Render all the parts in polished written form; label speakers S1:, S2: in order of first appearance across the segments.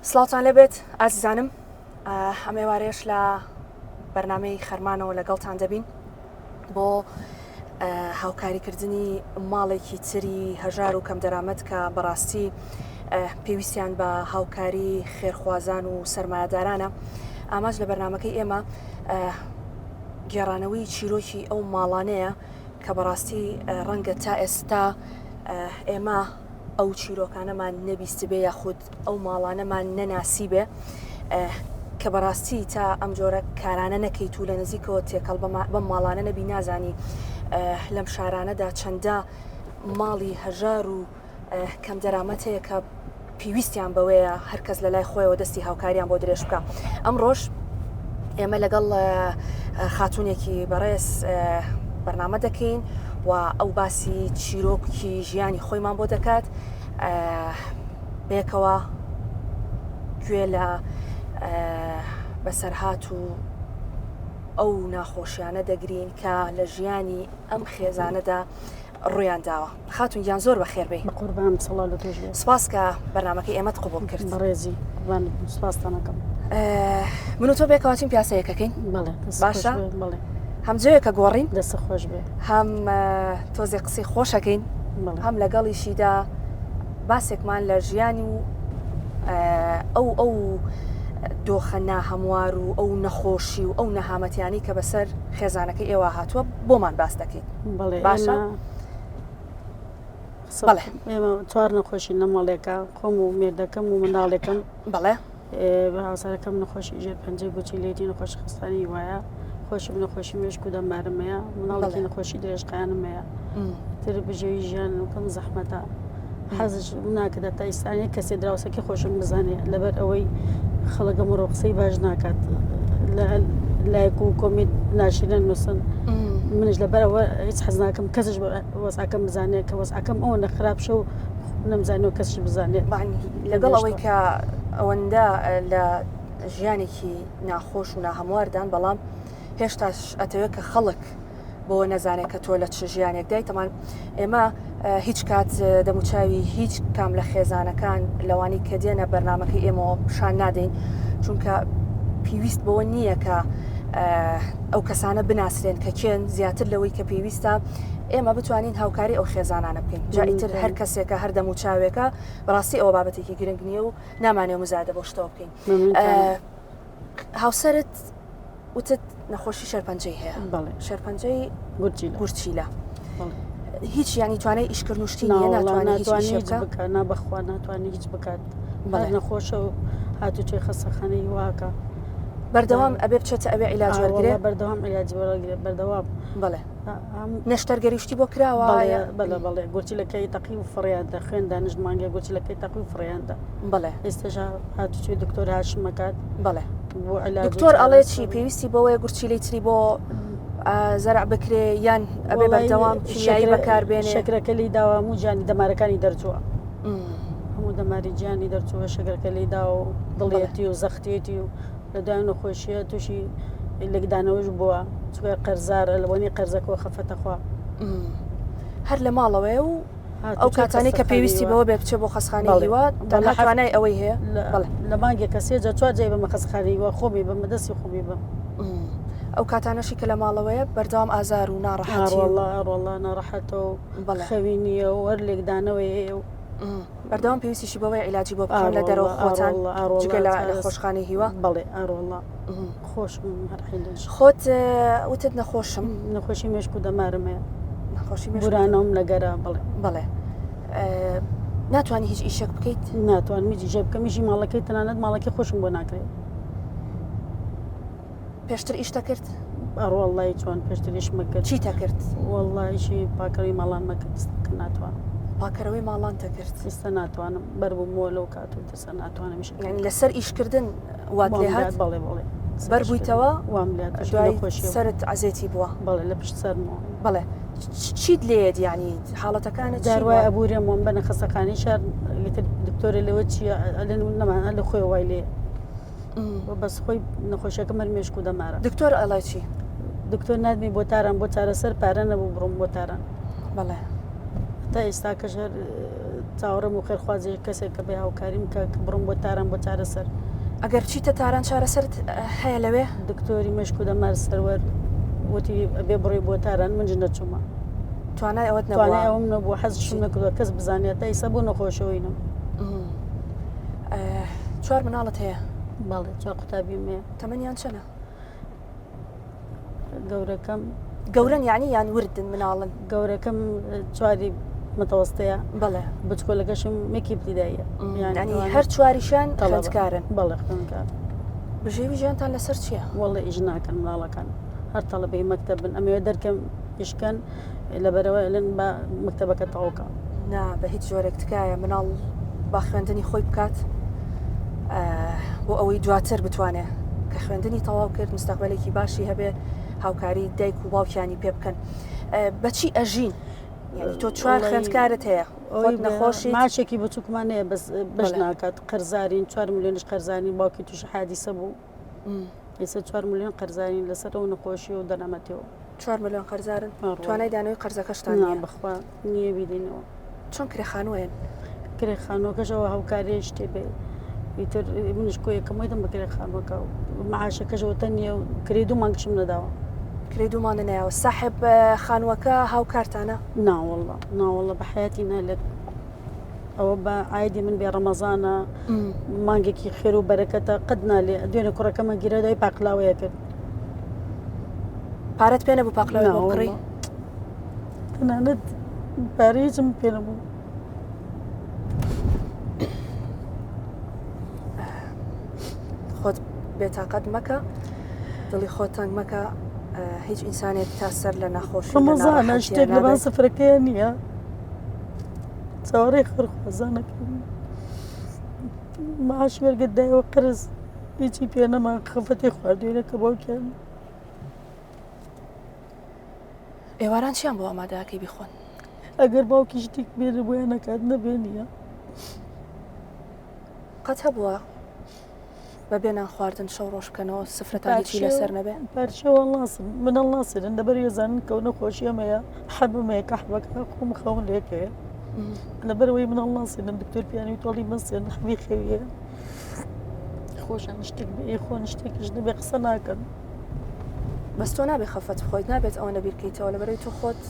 S1: سڵاوتان لێبێت ئازیزانم ئەم ئێوارەیەش لە بەرنامەی خەرمانەوە لەگەڵتان دەبین بۆ هاوکاریکردنی ماڵێکی تری هەژار و کەمدەرامەت کە بەڕاستی پێویستیان بە هاوکاری خێرخوازان و سەرمایەدارانە ئاماج لە بەرنمەکەی ئێمە گێڕانەوەی چیرۆکی ئەو ماڵانەیە کە بەڕاستی ڕەنگە تا ئێستا ئێمە ئەو چیرۆکانەمان نەبیستبێ یاخود ئەو ماڵانەمان نەناسیبێ کە بەڕاستی تا ئەم جۆرە کارانە نەکەیت و لە نزیکەوە تێکەڵ بەم ماڵانە نەبی نازانی لەم شارانەدا چەندە ماڵی هەژار و کەم دەرامەت هەیە کە پێویستیان بەوەیە هەرکەس لە لای خۆیەوە دەستی هاوکاریان بۆ درێژ بکە ئەمڕۆژ ئێمە لەگەڵ خاتونێکی بەڕێز بەرنامە دەکەین و ئەو باسی چیرۆکی ژیانی خۆیمان بۆ دەکات بێکەوە گوێ لە بەسەرهات و ئەو ناخۆشیانە دەگرین کە لە ژیانی ئەم خێزانەدا ڕوویان داوە. خاتوون گیان زۆر بەخێر بێی.
S2: بەقوربان سڵاو لە تۆش بێ.
S1: سپاس کە بەرنامەکەی ئێمەت قبوڵ کرد.
S2: بەڕێزی قوربانت بم سپاستان ئەکەم.
S1: من و تۆ بێکەوە چین پیاسەیەکەکەین.
S2: بەڵێ دەست خۆش
S1: باشە
S2: بێ بەڵێ.
S1: هەم جێیەکە گۆڕین.
S2: دەست خۆش بێ.
S1: هەم تۆزێ قسەی خۆشەکەین.
S2: بەڵێ.
S1: هەم لەگەڵیشیدا باسێکمان لە ژیانی و ئەو ئەو دۆخە ناهەموار و ئەو نەخۆشی و ئەو نەهامەتیانەی کە بەسەر خێزانەکەی ئێوە هاتووە بۆمان باس دەکەیت.
S2: بەڵێ
S1: باشە
S2: ئێمە قسە
S1: بەڵێ
S2: ئێمە چوار نەخۆشین لە ماڵێکە خۆم و مێردەکەم و منداڵێکم
S1: بەڵێ
S2: هاوسەرەکەم نەخۆشی ژێر پەنجەی گوچی لێتی نەخۆشی خستانی وایە خۆشم نەخۆشی مێشک و دەمارم هەیە مناڵێکی
S1: بەڵێ
S2: نەخۆشی درێژخایەنم هەیە تر بژێوی ژیانەکەم زەحمەتە حەزش ناکردە تا ئیستا یەک کەسێ دراوسەکەی خۆشم بزانێ لەبەر ئەوەی خەڵک ئەمڕۆ قسەی باش ناکات لە لایک و comment ناشرین نووسن منیش لەبەرەوە هیچ حەز ناکەم کەسش وەزعەکەم بزانێت کە وەزعەکەم ئەوە نەخراپ شەو نەمزانەوە کەسش بزانێت
S1: لەگەڵ ئەوەی کە ئەوەندە لە ژیانێکی ناخۆش و ناهەمواردان بەڵام هێشتاش ئەتەوێت کە خەڵک بەوە نەزانێت کە تۆ لە چ ژیانێکدای تەمان ئێمە هیچ کات دەموچاوی هیچ کام لە خێزانەکان لەوانی کە دێنە بەرنمەکەی ئێمەوە پیشان نادەین چونکە پێویست بەوە نییە کە ئەو کەسانە بناسرێن کە کێن زیاتر لەوەی کە پێویستە ئێمە بتوانین هاوکاری ئەو خێزانانە بکەین جا ئیتر هەر کەسێکە هەر دەموچاوێکە بەڕاستی ئەوە بابەتێکی گرنگ نییە و نامانێ مزادە بۆ شتەوە بکەین هاوسەرت وتت نەخۆشی شێرپەنجەی هەیە
S2: بەڵێ
S1: شێرپەنجەی
S2: گورچیلە
S1: گورچیلە هیچ ینی توانای ئیشکردن و شتی نییە ناتوانێت هیچ
S2: ناتوانێت
S1: ئیشێ
S2: هیچ
S1: بکا
S2: بکات نا بەخوا ناتوانێت هیچ بکات
S1: بەڵێ.
S2: هەر نەخۆشە و هاتوچۆی خەستەخانەی واکە
S1: بەردەوام ئەبێ بچێتە ئەوێ عیلاج وەرگرێ
S2: بەردەوام عیلاج وەرگرێ بەردەوام
S1: بەڵێ
S2: هەم
S1: نەشتەرگەری شتی بۆ کراوە
S2: بەڵێ
S1: یا-
S2: بەڵێ بەڵێ گورچیلەکەی تەقی و فڕیاندا خوێن دانیشت مانگێ گورچیلەکەی تەقی و فڕیاندا
S1: بەڵێ
S2: ئێستاش هاتوچۆی دکتۆر هاشم ئەکات
S1: بەڵێ
S2: بۆ عیلاج و
S1: دکتۆر ئەڵێ چی
S2: چارەسەر.
S1: پێویستی بەوەیە گورچیلەی تری بۆ زەرع بکرێ یان ئەبێ
S2: وەڵای
S1: بەردەوام کیمیایی
S2: شەکرە-
S1: بەکاربێنێ
S2: شەکرەکە لێی داوە هەموو جانی دەمارەکانی دەرچووە هەموو دەماری گیانی دەرچووە شەکرەکە لێی داوە و دڵیەتی و زەختیەتی و لە دوای نەخۆشیە تووشی لێکدانەوەش بووە چونکە قەرزارە لە بۆنی قەرزەکەەوە خەفەتەخوا
S1: هەر لە ماڵەوەیە و ئەو کاتانەی کە پێویستی بەوە بێ بچێ بۆ خەستخانەی هیوا تەنها توانای ئەوەی هەیە بەڵێ
S2: لە مانگێکە سێ جار چوار جای بەمە خەستخانەی هیوا خۆمی بەمە دەستی خۆمی بم
S1: ئەو کاتانەشی کە لە ماڵەوەیە بەردەوام ئازار و ناڕەحەتی و
S2: ئاڕۆڵا ئاڕۆڵا ناڕەحەتە و
S1: بەڵێ
S2: خەوی نییە و هەر لێکدانەوەی هەیە و
S1: بەردەوام پێویستیشی بەوەیە عیلاجی بۆ بکەن لە دەرەوە خۆتان جگە لە نەخۆشخانەی هیوا
S2: بەڵێ ئاڕۆڵا خۆشم هەر حیلش
S1: خۆت وتت نەخۆشم
S2: نەخۆشی مێشک و دەمارم هەیە
S1: نەخۆشی مێشک
S2: بورانەوەم لەگەرە بەڵێ
S1: بەڵێ ناتوانانی هیچ ئیشێک بکەیت
S2: ناتوانم هیچ ئیشێک بکەم ئیشی ماڵەکەی تەنانەت ماڵەکەی خۆشم بۆ ناکرێت
S1: پێشتر ئیش دەکرد؟
S2: ئەڕوەڵڵی چۆن پێشتر ئیشمە کرد
S1: چی دەکرد؟
S2: وەڵڵا ئیشی پاکەرەوەی ماڵانمە کرد ئیستا کە ناتوانم.
S1: پاکەرەوەی ماڵان دەکرد؟
S2: ئیستا ناتوانم بەربوومەوە لەو کات و ترسە ناتوانم ئیش
S1: یعنی لەسەر ئیشکردن وات لێ هات؟
S2: بەڵێ بەڵێ
S1: بەر بوویتەوە؟
S2: وام لێ هات
S1: دوای سەرت عەزێتی بووە؟
S2: بەڵێ لە پشت سەرمەوە.
S1: بەڵێ چیت لێیەت یعنی حاڵەتەکانت چی
S2: جار وای ئەبوورێم وام بەنە خەستەخانەی شار ئیتر دکتۆرە لەوە چییە ئەلێن نەمان لە خۆی وای لێ بەس خۆی نەخۆشیەکە مەر مێشک و دەمارە.
S1: دکتۆر ئەڵێ چی؟
S2: دکتۆر نادمی بۆ تاران بۆ چارەسەر پارە نەبوو بڕۆم بۆ تاران.
S1: بەڵێ.
S2: تا ئێستاکەش هەر چاوەڕێم و خێرخوازی کەسێک کە بێ هاوکاریم کە بڕۆم بۆ تاران بۆ چارەسەر.
S1: ئەگەر بچیتە تاران چارەسەرت هەیە لەوێ؟
S2: دکتۆری مێشک و دەمار سەروەر وتی ئەبێ بڕۆی بۆ تاران منیش نەچوومە.
S1: توانای ئەوەت نەبووە؟
S2: توانای ئەوەم نەبووە حەزیشم نەکردووە کەس بزانێت تا ئیستا بۆ نەخۆشەوەینم.
S1: چوار مناڵت هەیە؟
S2: بەڵێ چوار قوتابیم هەیە.
S1: تەمەنیان چەنە؟
S2: گەورەکەم
S1: گەورەن یعنی یان وردن مناڵن؟
S2: گەورەکەم چواری متەوەستەیە
S1: بەڵێ
S2: بچکۆلەکەشم یەکی ابتداییە
S1: یعنی هەر چواریشیان خوێندکارن
S2: بەڵێ خوێندکار
S1: بژێوی ژیانتان لەسەر چییە؟
S2: وەڵێ ئیش ناکەن مناڵەکان هەر تەڵەبەی مەکتەب بن ئەمەوێ دەرکەم ئیشکەن لەبەرەوە ئەلن بە مەکتەبەکە تەواوکە.
S1: نا بە هیچ جۆرێک تکایە مناڵ با خوێندنی خۆی بکات بۆ ئەوەی دواتر بتوانێ کە خوێندنی تەواو کرد مستەقبلێکی باشی هەبێ هاوکاری دایک و باوکیانی پێ بکەن بەچی ئەژین یعنی تۆ چوار خوێندکارت هەیە خۆت نەخۆشی
S2: ماچێکی بچووکمان هەیە بەس بەش ناکات قەرزارین 4 میلیۆنش قەرزانی باوکی تووشی حادیسە بوو ئێستا 4 میلیۆن قەرزارین لەسەر ئەو نەخۆشی و دەرامەتەوە
S1: 4 میلیۆن قەرزارن توانای دانەوەی قەرزەکەشتان
S2: نییە بەخوا نییە بیدەینەوە
S1: چۆن کرێ خانووەن؟
S2: کرێ خانووەکەش ئەوە هاوکاریە شتێ بێ ئیتر منیش کۆیەکەم وەیدم بە کرێ خانووەکە و معاشەکەش وتە نییە و کرێ دوو مانگشم نەداوە.
S1: کرێ دوو مانگە نەیاوە ساحێب خانووەکە هاوکارتانە؟
S2: ناوەڵڵا ناوەڵڵا بە حەیاتی نالێت ئەوە بە عایدی من بێ ڕەمەزانە مانگێکی خێر و بەرەکەتە قەت نالێ دوێنێ کوڕەکەمە گیرە دای پاقلاوەیە کرد.
S1: پارەت پێ نەبوو پاقلاوەی بۆ بکڕی؟
S2: تەنانەت پارەی هیچم پێ نەبوو.
S1: خۆت بێتاقەت مەکە دڵی خۆت تەنگ مەکە هیچ ئینسانێک تا سەر لە ناخۆشی
S2: ڕەمەزانە شتێک لەبان سفرەکەیە نییە چاوەڕێی خەرخوازانەکەم معاش وەرگرت دایەوە قەرز هیچی پێ نەما خەفەتی خواردوێنە کە باوکیان
S1: ئێواران چیان بۆ ئامادەکەی بیخۆن؟
S2: ئەگەر باوکی شتێک بێنێ بۆیان نەکات نەبێ نییە.
S1: قەت هەبووە بە بێ نان خواردن شەو ڕۆژ بکەنەوە سفرەتان هیچی لەسەر نەبێ؟
S2: پارچە وەڵاسم مناڵ ناسێنن لەبەر ێزانن کەو نەخۆشی ئەمەیە حەبمەیە کە حەبەکە خۆم خەون لێکەیە لەبەرەوەی مناڵ ناسێنن دکتۆر پیانی تۆڵی مەسێن حەبی خەویە خۆشان شتێک بێ خۆن شتێکیش نەبێ قسە ناکەن.
S1: بەس تۆ نابێ خەفەت بخۆیت نابێت ئەوەنە بیرکەیتەوە لەبەرەوەی تۆ خۆت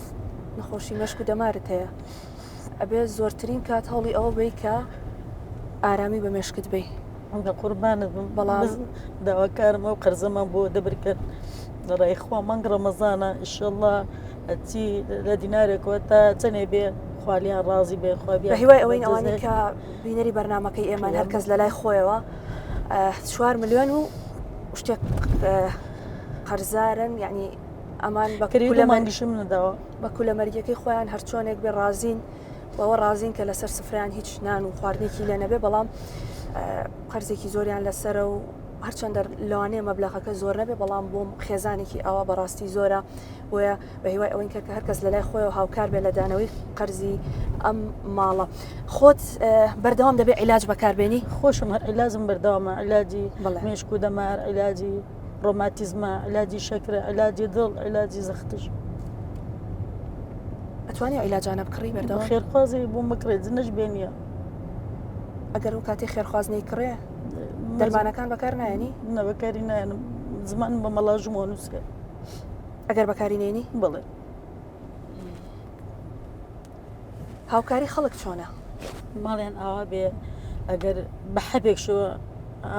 S1: نەخۆشی مێشک و دەمارت هەیە ئەبێ زۆرترین کات هەوڵی ئەوە بی کە ئارامی بە مێشکت بی
S2: بە قوربانت بم بەڵام داواکارم ئەو قەرزەمان بۆ دەبرکەن لەڕای خوا مانگ ڕەمەزانە ئیشەڵڵا هەرچی لە دینارێکەوە تا چەنێ بێ خوالیان ڕازی بێ خوا
S1: بە هیوای ئەوەین ئەوانەی کە بینەری بەرنمەکەی ئێمە هەر کەس لە لای خۆیەوە چوار ملیۆن و شتێک قەرزارن یعنی ئەمان بە
S2: کولەمەرگیشم نەداوە
S1: بە کولەمەرگیەکەی خۆیان هەرچۆنێک بێ ڕازین بەوە ڕازین کە لەسەر سفریان هیچ نان و خواردنێکی لێ نەبێ بەڵام قەرزێکی زۆریان لەسەرە و هەرچەندە لەوانەیە مەبلەغەکە زۆر نەبێ بەڵام بۆم خێزانێکی ئاوا بەڕاستی زۆرە بۆیە بە هیوای ئەوەین کە هەر کەس لەلای خۆیەوە هاوکار بێت لە دانەوەی قەرزی ئەم ماڵە. خۆت بەردەوام دەبێ عیلاج بەکاربێنی؟
S2: خۆشم هەر عیلاجم بەردەوامە، عیلاجی مێشک و دەمار، عیلاجی ڕۆماتیزمە، عیلاجی شەکرە، عیلاجی دڵ، عیلاجی زەختش.
S1: ئەتوانی ئەو عیلاجانە بکڕی بەردەوام؟
S2: خێرخوازی بۆم بکڕێت نەش بێ نییە.
S1: ئەگەر ئەو کاتەی خێرخواز نەیکڕێ دەرمانەکان بەکار نایەنی؟
S2: نە بەکاری نایەنم زمانم بە مەڵاژمەوە نووسرێ.
S1: ئەگەر بەکاری نێنی؟
S2: بەڵێ.
S1: هاوکاری خەڵک چۆنە؟
S2: ماڵیان ئاوا بێ ئەگەر بە حەبێک شۆ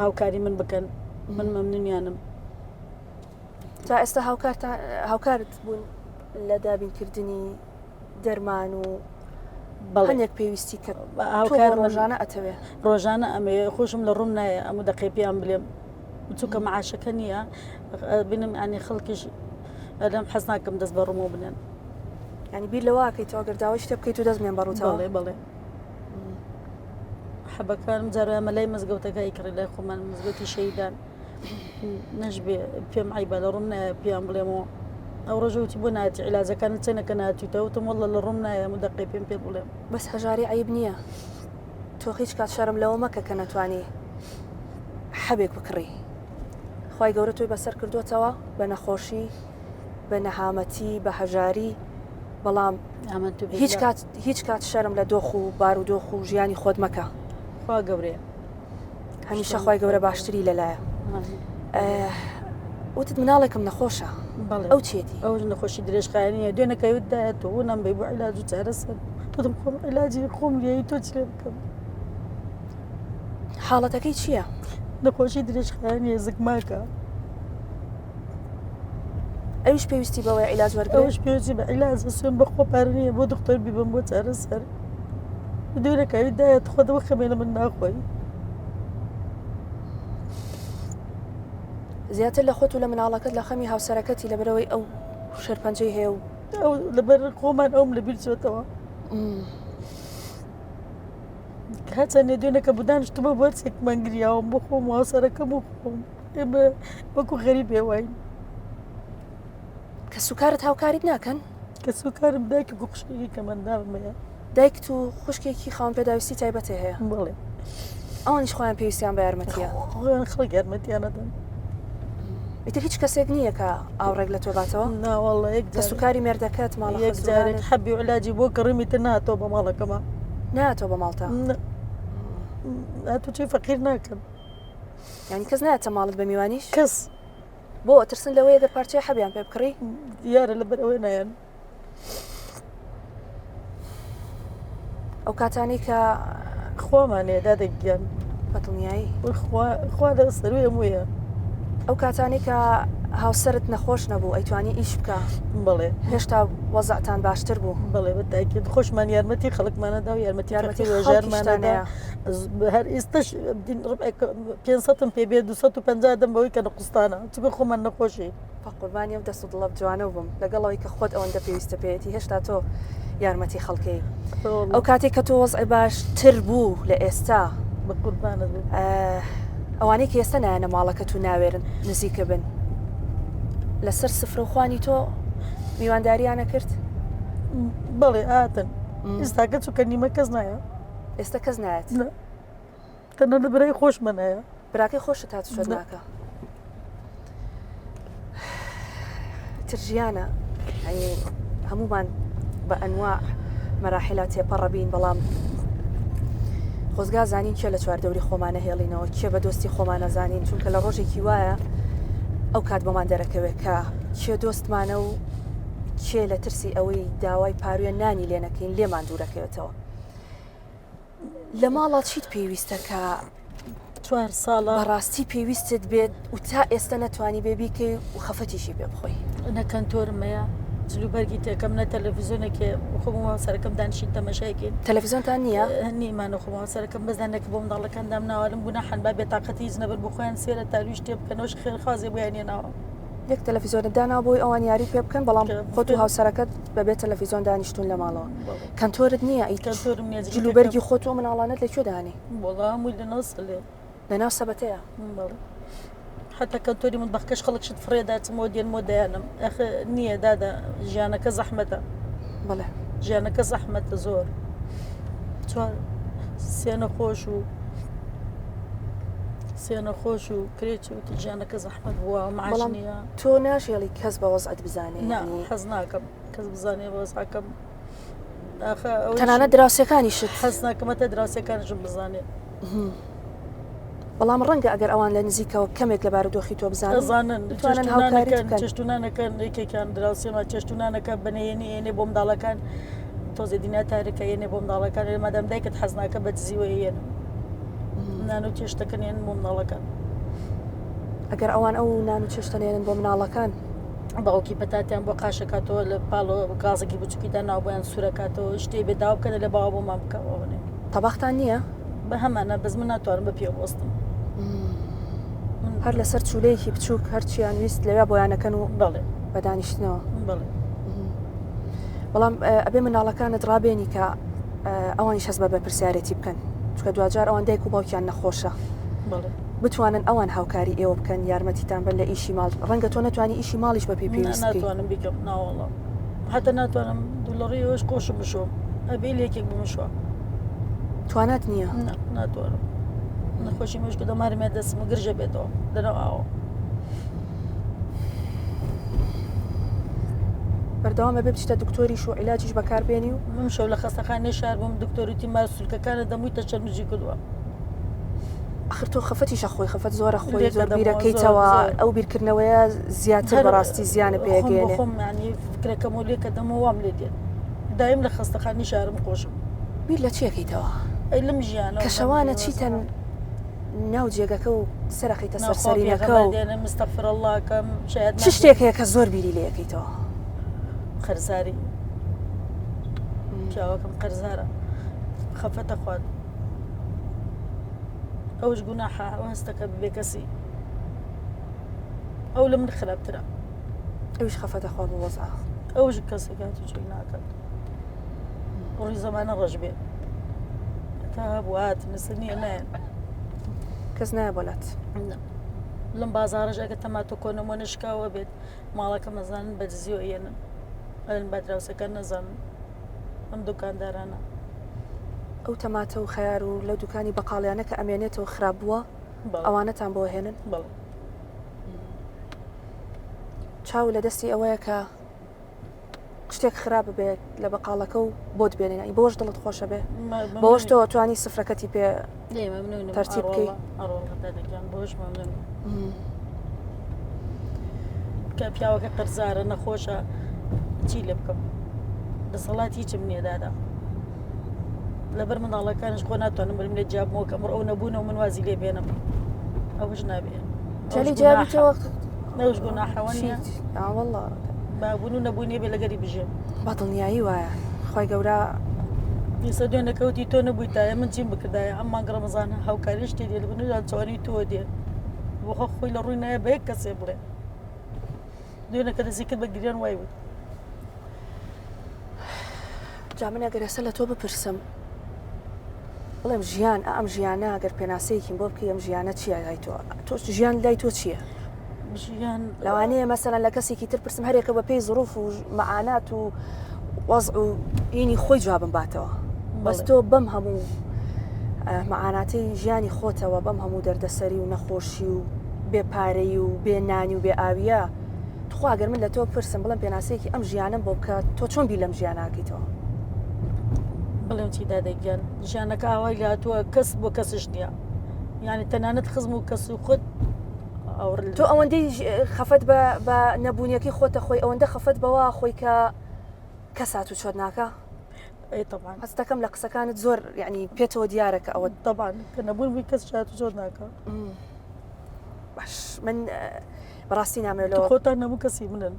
S2: هاوکاری من بکەن من مەمنونیانم.
S1: تا ئێستا هاوکارتان هاوکارت بوون لە دابینکردنی دەرمان و هەندێک پێویستی کە هاوکار ڕۆژانە ئەتەوێ
S2: ڕۆژانە ئەمێ خۆشم لە ڕوم نایە ئەم دەقێ پێیان بلێم چونکە معاشەکە نییە بینم ینی خەڵکیش لەم حەز ناکەم دەست بە ڕوومەوە بنێن.
S1: ینی بیر لەوە ئەکەیتەوە گەر داوای شتێ بکەیت و دەست بنێن بە ڕووتەوە؟
S2: بەڵێ بەڵێ. حەبەکانم جارە مەلای مزگەوتەکە ئەیکڕی لای خۆمان مزگەوتی شەیدان نەشبێ پێم عیبە لە ڕووم نایە پێیان بڵێمەوە ئەو ڕۆژە وتی بۆ ناتی عیلاجەکانت چەنەکە ناتیتە وتم واللە لە ڕووم نایە هەموو دەقەی پێم پێ بڵێم.
S1: بەس هەژاری عەیب نییە تۆ هیچ کات شەرم لەوە مەکە کە نەتوانی حەبێک بکڕی خوای گەورە تۆی بەسەر کردوتەوە بە نەخۆشی بە نەهامەتی بە هەژاری. بەڵام هیچ کات هیچ کات شەرم لە دۆخ و بارودۆخ و ژیانی خۆت مەکە.
S2: خوا گەورەیە.
S1: هەمیشە خوای گەورە باشتری لەلایە. وتت مناڵێکم نەخۆشە ئەو چێتی؟
S2: ئەو نەخۆشی درێژخایەنیە دوێنەکەی وت دایە تۆ نەم بەی بۆ عیلاج و چارەسەر وتم خۆم عیلاجی خۆم لێی تۆ چ لێ بکەم.
S1: حاڵەتەکەی چییە؟
S2: نەخۆشی درێژخایەنیە زگماکە.
S1: ئەویش پێویستی بەوەیە عیلاج وەرگرێت؟
S2: ئەوش پێویستی بە عیلاجە سوێن بەخوا پارە نییە بۆ دکتۆر بیبەم بۆ چارەسەر. دوورەکەوی دایە تخوا دەوە خەمێ لە من ناخۆی.
S1: زیاتر لە خۆت و لە مناڵەکەت لە خەمی هاوسەرەکەتی لەبەرەوەی ئەو شێرپەنجەی هەیە و
S2: ئەو لەبەر خۆمان ئەوم لەبیر چۆتەوە. هەچەندێ دوێنەکە بوو دانیشتمە بەرچێکمان گریاوم بۆ خۆم و هاوسەرەکەم و خۆم. ئێمە وەکو غەریبێ واین.
S1: کەسوکارت هاوکاریت ناکەن؟
S2: کەسوکارم دایکم و خوشکێکی کەمەندامم هەیە.
S1: دایکت و خوشکێکی خاوەن پێداویستی تایبەتێ هەیە؟
S2: بەڵێ.
S1: ئەوانیش خۆیان پێویستیان بە یارمەتیە؟
S2: خۆیان خەڵک یارمەتیان ئەدەن.
S1: ئیتر هیچ کەسێک نییە کە ئاوڕێک لە تۆ باتەوە؟
S2: نا واللە یەک جارێک.
S1: کەسوکاری مێردەکەت، ماڵە
S2: یەک جارێک
S1: خەزورانت؟
S2: حەبی و عیلاجی بۆ کڕیم ئیتر نەهاتەوە بە ماڵەکەما.
S1: نەهاتەوە بە ماڵتا؟
S2: نا. هاتوچۆی فەقیر ناکەن.
S1: یانی کەس نایەتە ماڵت بە میوانیش؟
S2: کەس.
S1: بۆ ئەترسن لەوەی ئەگەر پارچەی حەبیان پێ بکڕی؟
S2: دیارە لەبەر ئەوەی نایەن.
S1: ئەو کاتانەی کە
S2: خوامان هەیە دادە گیان.
S1: بە دڵنیایی.
S2: خوا خوا لە سەروی هەموویە.
S1: ئەو کاتانەی کە هاوسەرت نەخۆش نەبوو ئەیتوانی ئیش بکا.
S2: بەڵێ.
S1: هێشتا وەزعتان باشتر بوو.
S2: بەڵێ بە تاکید خۆشمان یارمەتی خەڵکمانەدا و یارمەتی
S1: یارمەتی
S2: فەقیر و هەژارمانەدا.
S1: خەڵکیشتانەیە.
S2: هەر ئێستش پێنج سەتم پێ بێ 250 دەم بەوەی کە نقوستانە چونکە خۆمان نەخۆشی.
S1: بەقوربانی ئەو دەست و دڵە جوانەو بم لەگەڵ ئەوەی کە خۆت ئەوەندە پێویستە پێیەتی هێشتا تۆ یارمەتی خەڵکەی ئەو کاتێک کە تۆ وەزع باش تر بوو لە ئێستا
S2: بەقوربانت بم
S1: ئەوانەی کە ئێستا نایەنە ماڵەکەت و ناوێرن نزیکە بن لەسەر سفرە و خوانی تۆ میوانداریانە کرد؟
S2: بەڵێ هاتن ئێستاکە چونکە نیمە کەس نایە.
S1: ئێستا کەس نایەت؟
S2: نا تەنانەت برای خۆشمە نایە.
S1: براکەی خۆشت هاتوچۆت ناکا؟ تر ژیانە یعنی هەمومان بە ئەنواع مەراحیلا تێپەڕە بین بەڵام خۆزگا زانین کێ لە چواردەوری خۆمانە هێڵینەوە کێ بە دۆستی خۆمانە زانین چونکە لە ڕۆژێکی وایە ئەو کات بۆمان دەرەکەوێت کە کێ دۆستمانە و کێ لە ترسی ئەوەی داوای پاروێ نانی لێ نەکەین لێمان دوورەکەوێتەوە. لە ماڵا چیت پێویستە کە
S2: چوار ساڵە
S1: بەڕاستی پێویستت بێت و تا ئێستا نەتوانی بێ بیکەی و خەفەتیشی پێ بخۆی؟
S2: نە کەنتۆرم هەیە جلوبەرگی تێکەم نە تەلەڤیزیۆنێک هەیە خۆم و هاوسەرەکەم دانیشین تەمەشایکەین.
S1: تەلەڤیزیۆنتان نییە؟
S2: نیمانە خۆم و هاوسەرەکەم بەس دانێک بۆ منداڵەکان دامناوە لەم گوناحەن با بێتاقەتی هیچ نەبن بۆ خۆیان سێرە تارویش تێ بکەنەوەش خێرخوازێ بۆیان هێناوە.
S1: یەک تەلەفیزۆنت داناوە بۆی ئەوان یاری پێ بکەن بەڵام خۆت و هاوسەرەکەت بەبێ تەلەفیزۆن دانیشتون لە ماڵەوە کەنتۆرت نییە ئەی
S2: کەنتۆرم نییە
S1: جلوبەرگی خۆت و مناڵانت لە کوێ دانێ
S2: وەڵا هەمووی لەناو سەلێ
S1: لەناو سەبەتەیە
S2: بەڵێ حتا کەنتۆری مطبخەکەش خەڵک شت فڕێدا چمەوە دێنمەوە دەیانم ئەخ نییە دادە ژیانەکە زەحمەتە
S1: بەڵێ
S2: ژیانەکە زەحمەتە زۆر چوار سێ نەخۆش و سێ نەخۆش و کرێچی وتی ژیانەکە زەحمەت بووە معاش
S1: بەڵام
S2: نییە
S1: تۆ ناشێڵی کەس بە وەزعت بزانێ
S2: نا
S1: یعنی
S2: حەز ناکەم کەس بزانێ بە وەزعەکەم ئاخە ئەوەیش
S1: تەنانەت دراوسێکانیشت
S2: حەز ناکەم هەتا دراوسێکانیشم بزانێ
S1: بەڵام ڕەنگە ئەگەر ئەوان لە نزیکەوە کەمێک لە بارودۆخی تۆ بزانن
S2: ئەزانن
S1: بتوانن
S2: چێشت و
S1: هاوکاریت
S2: نانەکەن
S1: بکەن
S2: چێشت و نانەکەن یەکێکیان دراوسێمە چێشت و نانەکە بە نهێنی ئێنێ بۆ منداڵەکان تۆزێ دنیا تاریکە یەنێ بۆ منداڵەکان ئێ مادام دایکت حەز ناکە بە دزیوە یەنم نان و چێشتەکە نێن بۆ منداڵەکان.
S1: ئەگەر ئەوان ئەو نان و چێشتە نێنن بۆ مناڵەکان.
S2: باوکی پەتاتیان بۆ قاشەکاتەوە لە پاڵۆ گازێکی بچووکی داناوە بۆیان سوورەکاتەوە شتێ بێ داوا بکەنە لە باوە بۆمان بکە ئەوەنێ.
S1: تەباختان نییە؟
S2: بە هەمانە بەس من ناتوانم بە پێ بوەستم.
S1: هەر لەسەر چولەیەکی بچووک هەرچیان ویست لەوێ بۆیانەکەن و
S2: بەڵێ
S1: بە دانیشتنەوە.
S2: بەڵێ.
S1: بەڵام ئەبێ منداڵەکانت ڕابێنی کە ئەوانیش هەست بە بەرپرسیارێتی بکەن چونکە دواجار ئەوان دایک و باوکیان نەخۆشە بتوانن ئەوان هاوکاری ئێوە بکەن یارمەتیتان بن لە ئیشی ماڵ ڕەنگە تۆ نەتوانی ئیشی ماڵیش بە پێی پێویست بکەی.
S2: ناتوانم بیکەم ناوەڵا حتا ناتوانم دوولەڕی ئەوەش قۆشم بشۆم ئەبێ لێکێک بمشوە.
S1: توانات نییە؟
S2: نا ناتوانم نەخۆشی مێشک و دەمارم یا دەستم و گرژە بێتەوە لەناو ئاوە.
S1: بەردەوام ئەبێ بچیتە دکتۆریش و عیلاجیش بەکار بێنی و.
S2: من شەو لە خەستەخانەی شار بووم دکتۆر وتی ماسولکەکانت دەمووی تەشەنوجی کردووە.
S1: ئەخر تۆ خەفەتیش ئەخۆی خەفەت زۆر ئەخۆی زۆر بیرەکەیتەوە ئەو بیرکردنەوەیە زیاتر بەڕاستی زیانە پێگەێنێ.
S2: خۆم یانی فکرەکەم و لێکەدەمەوە وام لێ دێت دایم لە خەستەخانەی شارم خۆشم.
S1: بیر لە چی ئەکەیتەوە؟
S2: ئەی لەم ژیانە
S1: کە شەوانە چیتە ناو جێگەکە و سەرەخیتە سەر سەرینەکە و
S2: مستغفر الله کەم
S1: شاید چ شتێک هەیە کە زۆر بیری لێ ئەکەیتەوە؟
S2: قەرزاری پیاوەکەم قەرزارە خەفەتە خوارد ئەوش گوناحە ئەو هەستەکە بێکەسی ئەو لە من خراپترە
S1: ئەویش خەفەتە خوا بۆ وەزع
S2: ئەوش کەسێک هاتوچۆی ناکات ڕووی زەمانە ڕەش بێ تا هەبوو هات نسر نییە نایەن
S1: کەس نایە بۆ لات
S2: لەم بازارەش ئەگە تەماتۆ کۆنەمۆ نشکاوە بێت ماڵەکە مەزانن بە دزیەوە یەنن ئەلن با دراوسەکان نەزانن ئەم دوکاندارانە.
S1: ئەو تەماتە و خەیار و لەو دوکانی بەقاڵیانە کە ئەمێنێتەوە خراپ بووە ئەوانەتان بۆ هێنن؟
S2: بەڵێ.
S1: چاو لە دەستی ئەوەیە کە شتێک خراپ بێت لە بەقاڵەکە و بۆت بێنێ یانی بۆش دڵت خۆشە بێ بۆش تۆ توانی سفرەکەتی پێ تەرتیب بکەی
S2: کە پیاوەکە قەرزارە نەخۆشە چی لێ بکەم دەسەڵات هیچم نییە دادا لەبەر منداڵەکانش خۆ ناتوانم برم لێ جیابمەوە کە ئەمڕۆ ئەو نەبوونەوە من وازی لێ بێنم ئەوەش نابێ
S1: جەلی جیابیتەوە
S2: نەوش گوناحەوە نییە
S1: والله
S2: بابوون و نەبوونی بێ لەگەری بژێم
S1: بە دڵنیایی وایە خی گەورە
S2: ئێستا دوێنێ کەوتی تۆ نەبوویتایە من چیم بکردایە ئەم مانگ ڕەمەزانە هاوکاری شتێ دێ لە چوانی تۆ دێ بۆ خۆی لە ڕووی نایە بە یەک کەسێ بڵێ دوێنێ کە دەستی کرد بە گریان وای وت.
S1: جا من ئەگەر ئێستا لە تۆ بپرسم بڵێم ژیان ئەم ژیانە ئەگەر پێناسەیەکیم بۆ بکەی ئەم ژیانە چییە لای تۆ تۆ ژیان لای تۆ چییە؟
S2: ژیان
S1: لەوانەیە مەسەلەن لە کەسێکی تر پرسم هەرێکە بە پێی زڕوف و مەعانات و وەزع و ئینی خۆی جوابم باتەوە بەس تۆ بەم هەموو مەعاناتی ژیانی خۆتەوە بەم هەموو دەردەسەری و نەخۆشی و بێ پارەی و بێ نانی و بێ ئاویە تخوا گەر من لە تۆ پرسم بڵێم پێناسەیەکی ئەم ژیانەم بۆ بکە تۆ چۆن بیر لەم ژیانە ئەکەیتەوە؟
S2: بڵێم چی دادە گیان ژیانەکە ئاوای لاتووە کەس بۆ کەسش نییە یعنی تەنانەت خزم و کەس و خۆت
S1: تۆ ئەوەندەی خەفەت بە نەبوونیەکەی خۆتە خۆی ئەوەندە خەفەت بەوە خۆی کە کەس هاتوو چۆت ناکە
S2: طبعا
S1: هەستەکەم لە قسەکانت زۆر یعنی پێتەوە دیارە کە ئەوە
S2: طبعا کە نەبوون بووی کەس هاتوو چۆت ناکە
S1: باش من بەڕاستی نامەوێت لەوە
S2: خۆتان نەبوو کەسی منن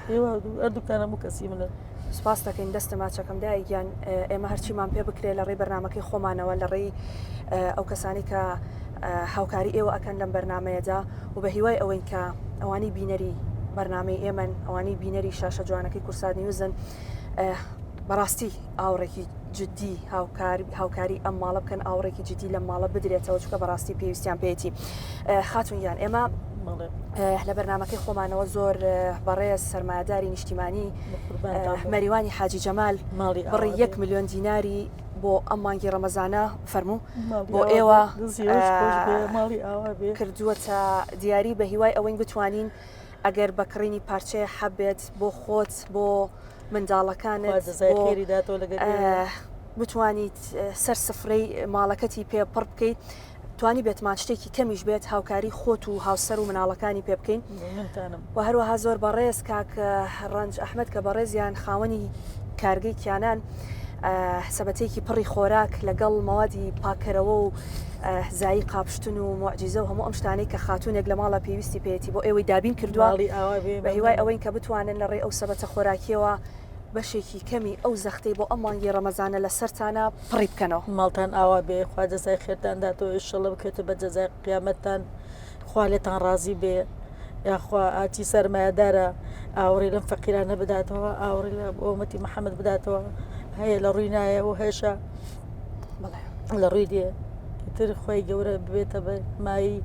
S2: ئێوە هەردووکتان هەموو کەسی منن.
S1: سوپاست دەکەین دەستە ماچەکەم دایە گیان ئێمە هەرچیمان پێ بکرێت لە ڕێی بەرنمەکەی خۆمانەوە لە ڕێی ئەو کەسانی کە هاوکاری ئێوە ئەکەن لەم بەرنمەیەدا و بە هیوای ئەوەین کە ئەوانی بینەری بەرنمەی ئێمەن ئەوانی بینەری شاشە جوانەکەی کورسات نیوزن بەڕاستی ئاوڕێکی جدی هاوکار هاوکاری ئەم ماڵە بکەن ئاوڕێکی جدی لەم ماڵە بدرێتەوە چونکە بەڕاستی پێویستیان پێیەتی خاتون گیان ئێمە لە بەرنمەکەی خۆمانەوە زۆر بەڕێز سەرمایەداری نیشتیمانی مەریوانی حاجی جەمال بڕی یەک میلیۆن دیناری بۆ ئەم مانگی ڕەمەزانە فەرموو بۆ ئێوە کردووەتە دیاری بە هیوای ئەوەین بتوانین ئەگەر بە کڕینی پارچەیە حەبێت بۆ خۆت بۆ منداڵەکانت بتوانیت سەر سفرەی ماڵەکەتی پێ پڕ بکەیت توانی بێتمان شتێکی کەمیش بێت هاوکاری خۆت و هاوسەر و مناڵەکانی پێ بکەین و هەروەها زۆر بەڕێز کاک ڕەنج ئەحمد کە بەڕێزیان خاوەنی کارگەی کیانان سەبەتەیەکی پڕی خۆراک لەگەڵ مەوادی پاککەرەوە و زایی قاپشتن و موعجیزە و هەموو ئەم شتانەی کە خاتوونێک لە ماڵە پێویستی پێیەتی بۆ ئێوەی دابین کردووە بە هیوای ئەوەین کە بتوانن لە ڕێی ئەو سەبەتە خۆراکیەوە بەشێکی کەمی ئەو زەختەی بۆ ئەم مانگی ڕەمەزانە لەسەرتانە پڕی بکەنەوە.
S2: ماڵتان ئاوا بێ خوا جەزای خێرتان داتەوە ئیشەڵە بکەوێتە بە جەزای قیامەتتان خوا لێتان ڕازی بێ یاخوا ئاچی سەرمایەدارە ئاوڕی لەم فەقیرانە بداتەوە ئاوڕی لە ئۆمەتی محەممەد بداتەوە هەیە لە ڕووی نایە و هەیشە لە ڕووی دێ تر خۆی گەورە ببێتە بە مای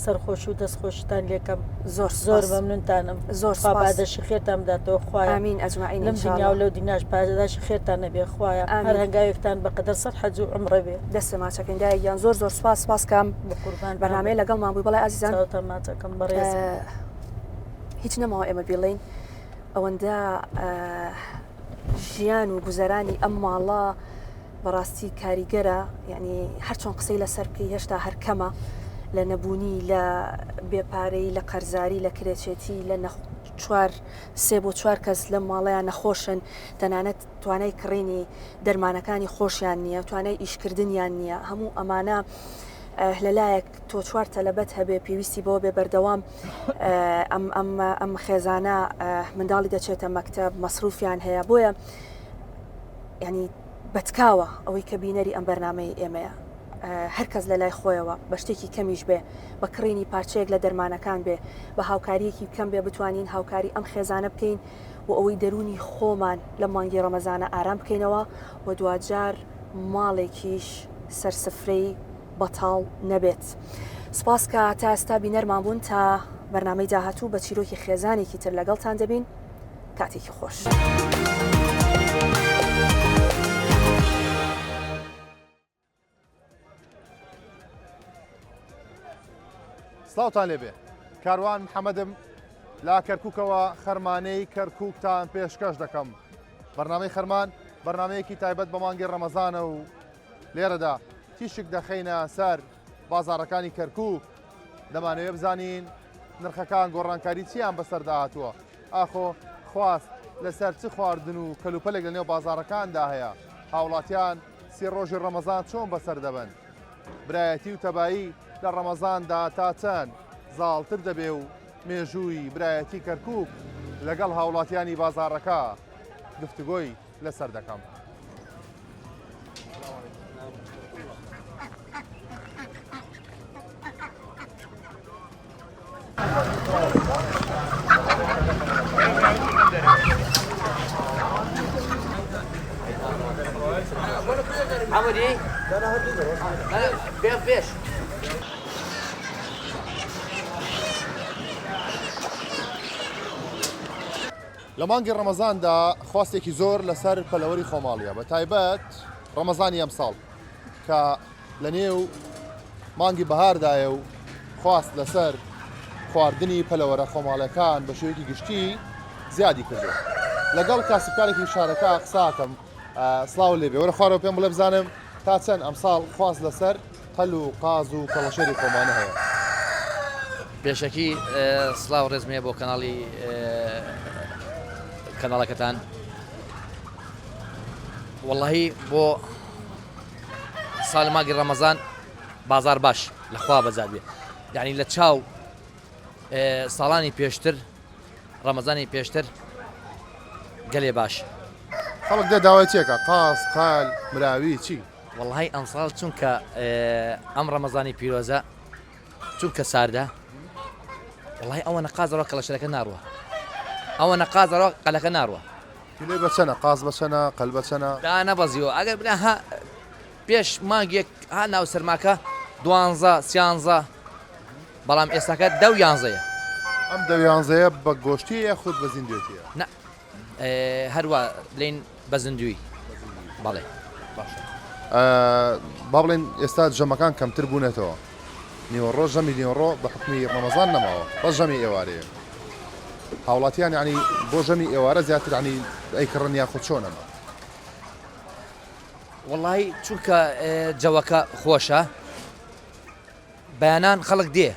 S2: سەرخۆش و دەستخۆشتان لێکەم
S1: زۆر
S2: زۆر مەمنونتانم
S1: زۆر
S2: خوا پاداشی خێرتان بداتەوە خوایە
S1: ئامین ئەجمعین
S2: لەم دنیا و لەو دنیاش پاداشی خێرتان نەبێ خوایە هەر هەنگاوێکتان بەقەدەر سەد حەج و عومڕە بێ.
S1: دەستت ماچەکەین دایە گیان زۆر زۆر سوپاس سوپاس کام
S2: بەقوربانتان
S1: بەرنامەیە لەگەڵمان بووی بەڵێ ئازیزان
S2: چاوتان ماچەکەم بەڕێز
S1: هیچ نەماوە ئێمە بیڵێین. ئەوەندە ژیان و گوزەرانی ئەم ماڵە بەڕاستی کاریگەرە یعنی هەرچۆن قسەی لەسەر بکەی هێشتا هەر کەمە لە نەبوونی لە بێپارەی لە قەرزاری لە کرێچێتی لە چوار سێ بۆ چوار کەس لەم ماڵەیان نەخۆشن تەنانەت توانای کڕینی دەرمانەکانی خۆشیان نییە توانای ئیشکردنیان نییە هەموو ئەمانە لەلایەک تۆ چوار تەلەبەت هەبێ پێویستی بەوە بێ بەردەوام ئەم ئەم ئەم خێزانە منداڵی دەچێتە مەکتەب مەسروفیان هەیە بۆیە ینی بەتکاوە ئەوەی کە بینەری ئەم بەرنمەی ئێمەیە هەر کەس لە لای خۆیەوە بە شتێکی کەمیش بێ بە کڕینی پارچەیەک لە دەرمانەکان بێ بە هاوکاریەکی کەم بێ بتوانین هاوکاری ئەم خێزانە بکەین بۆ ئەوەی دەروونی خۆمان لە مانگی ڕەمەزانە ئارام بکەینەوە و دواجار ماڵێکیش سەر سفرەی بەتاڵ نەبێت. سوپاس کە تا ئێستا بینەرمان بوون تا بەرنامەی داهاتوو بە چیرۆکی خێزانێکی تر لەگەڵتان دەبین کاتێکی خۆش.
S3: سڵاوتان لێبێ کاروان محەممەدم لە کەرککەوە خەرمانەی کەرککتان پێشکەش دەکەم بەرنامەی خەرمان بەرنمەیەکی تایبەت بە مانگی ڕەمەزانە و لێرەدا تیشک دەخەینە سەر بازاڕەکانی کەرکوک، دەمانەوێت بزانین نرخەکان گۆڕانکاری چییان بەسەردا هاتووە، ئاخۆ خواست لەسەر چ خواردن و کەلوپەلێک لەنێو بازاڕەکاندا هەیە، هاوڵاتیان سی ڕۆژی ڕەمەزان چۆن بەسەر دەبەن، برایەتی و تەبایی لە ڕەمەزاندا تا چەند زاڵتر دەبێ و مێژووی برایەتی کەرکوک لەگەڵ هاوڵاتیانی بازاڕەکە گفتوگۆی لەسەر دەکەم. لە مانگی ڕەمەزاندا خواستێکی زۆر لەسەر پەلەوەری خۆماڵیە بە تایبەت ڕەمەزانی ئەمساڵ کە لە نێو مانگی بەهاردایە و خواست لەسەر خواردنی پەلەوەرە خۆماڵەکان بە شێوەیەکی گشتی زیادی کردووە لەگەڵ کاسبکارێکی شارەکە قساکەم سڵاو لێبێ وەرە خوارەوە پێم بڵێ بزانم تا چەند ئەمساڵ خواست لەسەر قەل و قاز و کەڵەشێری خۆمانە هەیە.
S4: پێشەکی سڵاو ڕێزم هەیە بۆ کەناڵی کەناڵەکەتان وەڵی بۆ ساڵ ماگی ڕەمەزان بازار باش لەخوا بەزاد بێ یعنی لە چاو ساڵانی پێشتر ڕەمەزانی پێشتر گەلێ باش.
S3: خەڵک دێ داوای چیەکا قاز قال مراوی چی؟
S4: وەڵاهی ئەمساڵ چونکە ئەم ڕەمەزانی پیرۆزە چونکە ساردە وەڵاهی ئەوە نەقازەوە کەڵەشەرەکە ناڕوە ئەوە نەقازەوە قەلەکە ناڕوە
S3: کیلۆی بەچەنە قاز بەچەنە قەل بەچەنە؟
S4: دا نەبەزیوە ئەگەر بلا ها پێش مانگێک ها ناو سەرماکە دوانزە سیانزە بەڵام ئێستاکە دە و یانزەیە.
S3: ئەم دە و یانزەیە بە گۆشتیە یاخود بە زیندوێتیە؟
S4: نا هەروا بلین بە زیندوی بەڵێ.
S3: باشە با بڵێن ئێستا ژەمەکان کەمتر بوونەتەوە نیوەڕۆ ژەمی نیوەڕۆ بە حکومی ڕەمەزان نەماوە بەس ژەمی ئێوارەیە هاوڵاتیان یعنی بۆ ژەمی ئێوارە زیاتر عنی ئەیکڕن یاخود چۆن ئەمە؟
S4: وەڵی چونکە جەوەکە خۆشە بەیانان خەڵک دێ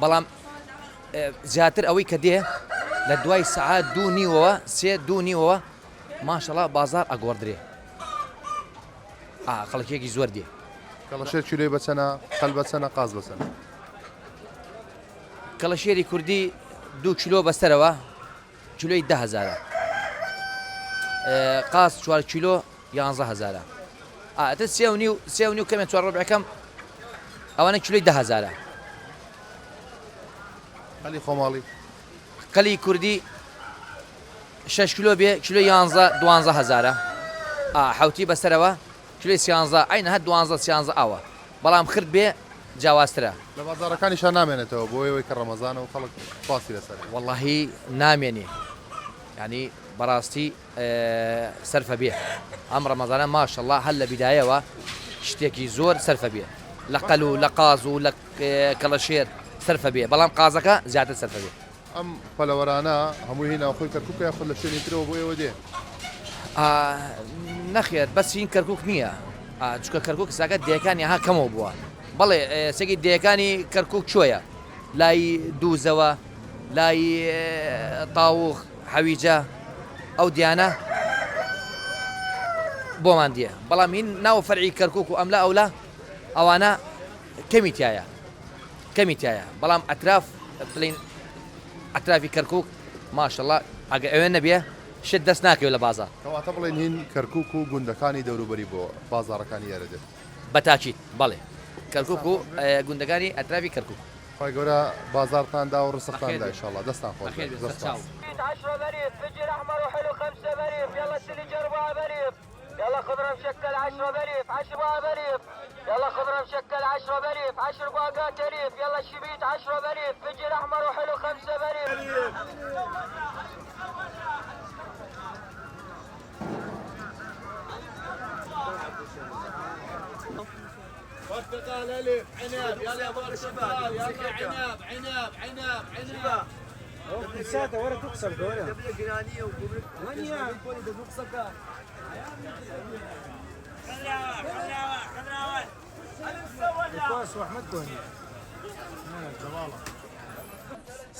S4: بەڵام زیاتر ئەوەی کە دێ لە دوای سەعات دوو نیوەوە سێ دوو نیوەوە ماشەڵا بازار ئەگۆڕدرێ خەڵکیەکی زۆر دێ.
S3: کەڵەشێر کیلۆی بەچەنە قەل بەچەنە قاز بەچەنە؟
S4: کەڵەشێری کوردی دوو کیلۆ بەسەرەوە کیلۆی دە هەزارە قاز چوار کیلۆ یانزە هەزارە ئاتر سێ و نیو سێ و نیو کەمێ چوار ڕبعەکەم ئەوانە کیلۆی دە هەزارە.
S3: قەلی خۆماڵی
S4: قەلی کوردی شەش کیلۆ بێ کیلۆ یانزە دوانزە هەزارە حوتی بەسەرەوە کیلۆی سیانزە عەینە هەر دوانزە سیانزە ئاوە بەڵام خرد بێ جیاوازترە.
S3: لە بازاڕەکانیشا نامێنێتەوە بۆ ئەوەی کە ڕەمەزانە و خەڵک خواستی لەسەرە.
S4: وەڵاهی نامێنێ یانی بەڕاستی سەرفە بێ ئەم ڕەمەزانە ماشەڵا هەر لە بیدایەوە شتێکی زۆر سەرفە بێ لە قەل و لە قاز و لە کەڵەشێر سەرفە بێ بەڵام قازەکە زیاتر سەرفە بێ.
S3: ئەم پەلەوەرانە هەمووی هی ناوخۆی کەرکوکە یاخود لە شوێنی ترەوە بۆ ئێوە دێ؟
S4: نەخێر بەس هین کەرکوک نییە چونکە کەرکوک ساکە دێکانی ها کەمەوە بووە بەڵێ سەگی دێکانی کەرکوک چۆیە لای دووزەوە لای تاوخ حەویجە ئەو دیانە بۆمان دیە بەڵام هین ناو فەرعی کەرکوک و ئەملا ئەولا ئەوانە کەمی تایە کەمی تایە بەڵام ئەتراف بڵین ئەترافی کەرکک ماشەڵا ئەگە ئەوێ نەبێ شت دەست ناکەوێت لە بازار.
S3: کەواتە بڵێین هین کەرکوک و گوندەکانی دەوروبەری بۆ بازاڕەکانی ئێرە دێت.
S4: بە تاکید بەڵێ کەرکوک و گوندەکانی ئەترافی کەرکوک.
S3: خوای گەورە بازاڕتان دا و ڕزقتان دا ئیشاڵڵا دەستان خۆش بێت زۆر سوپاس.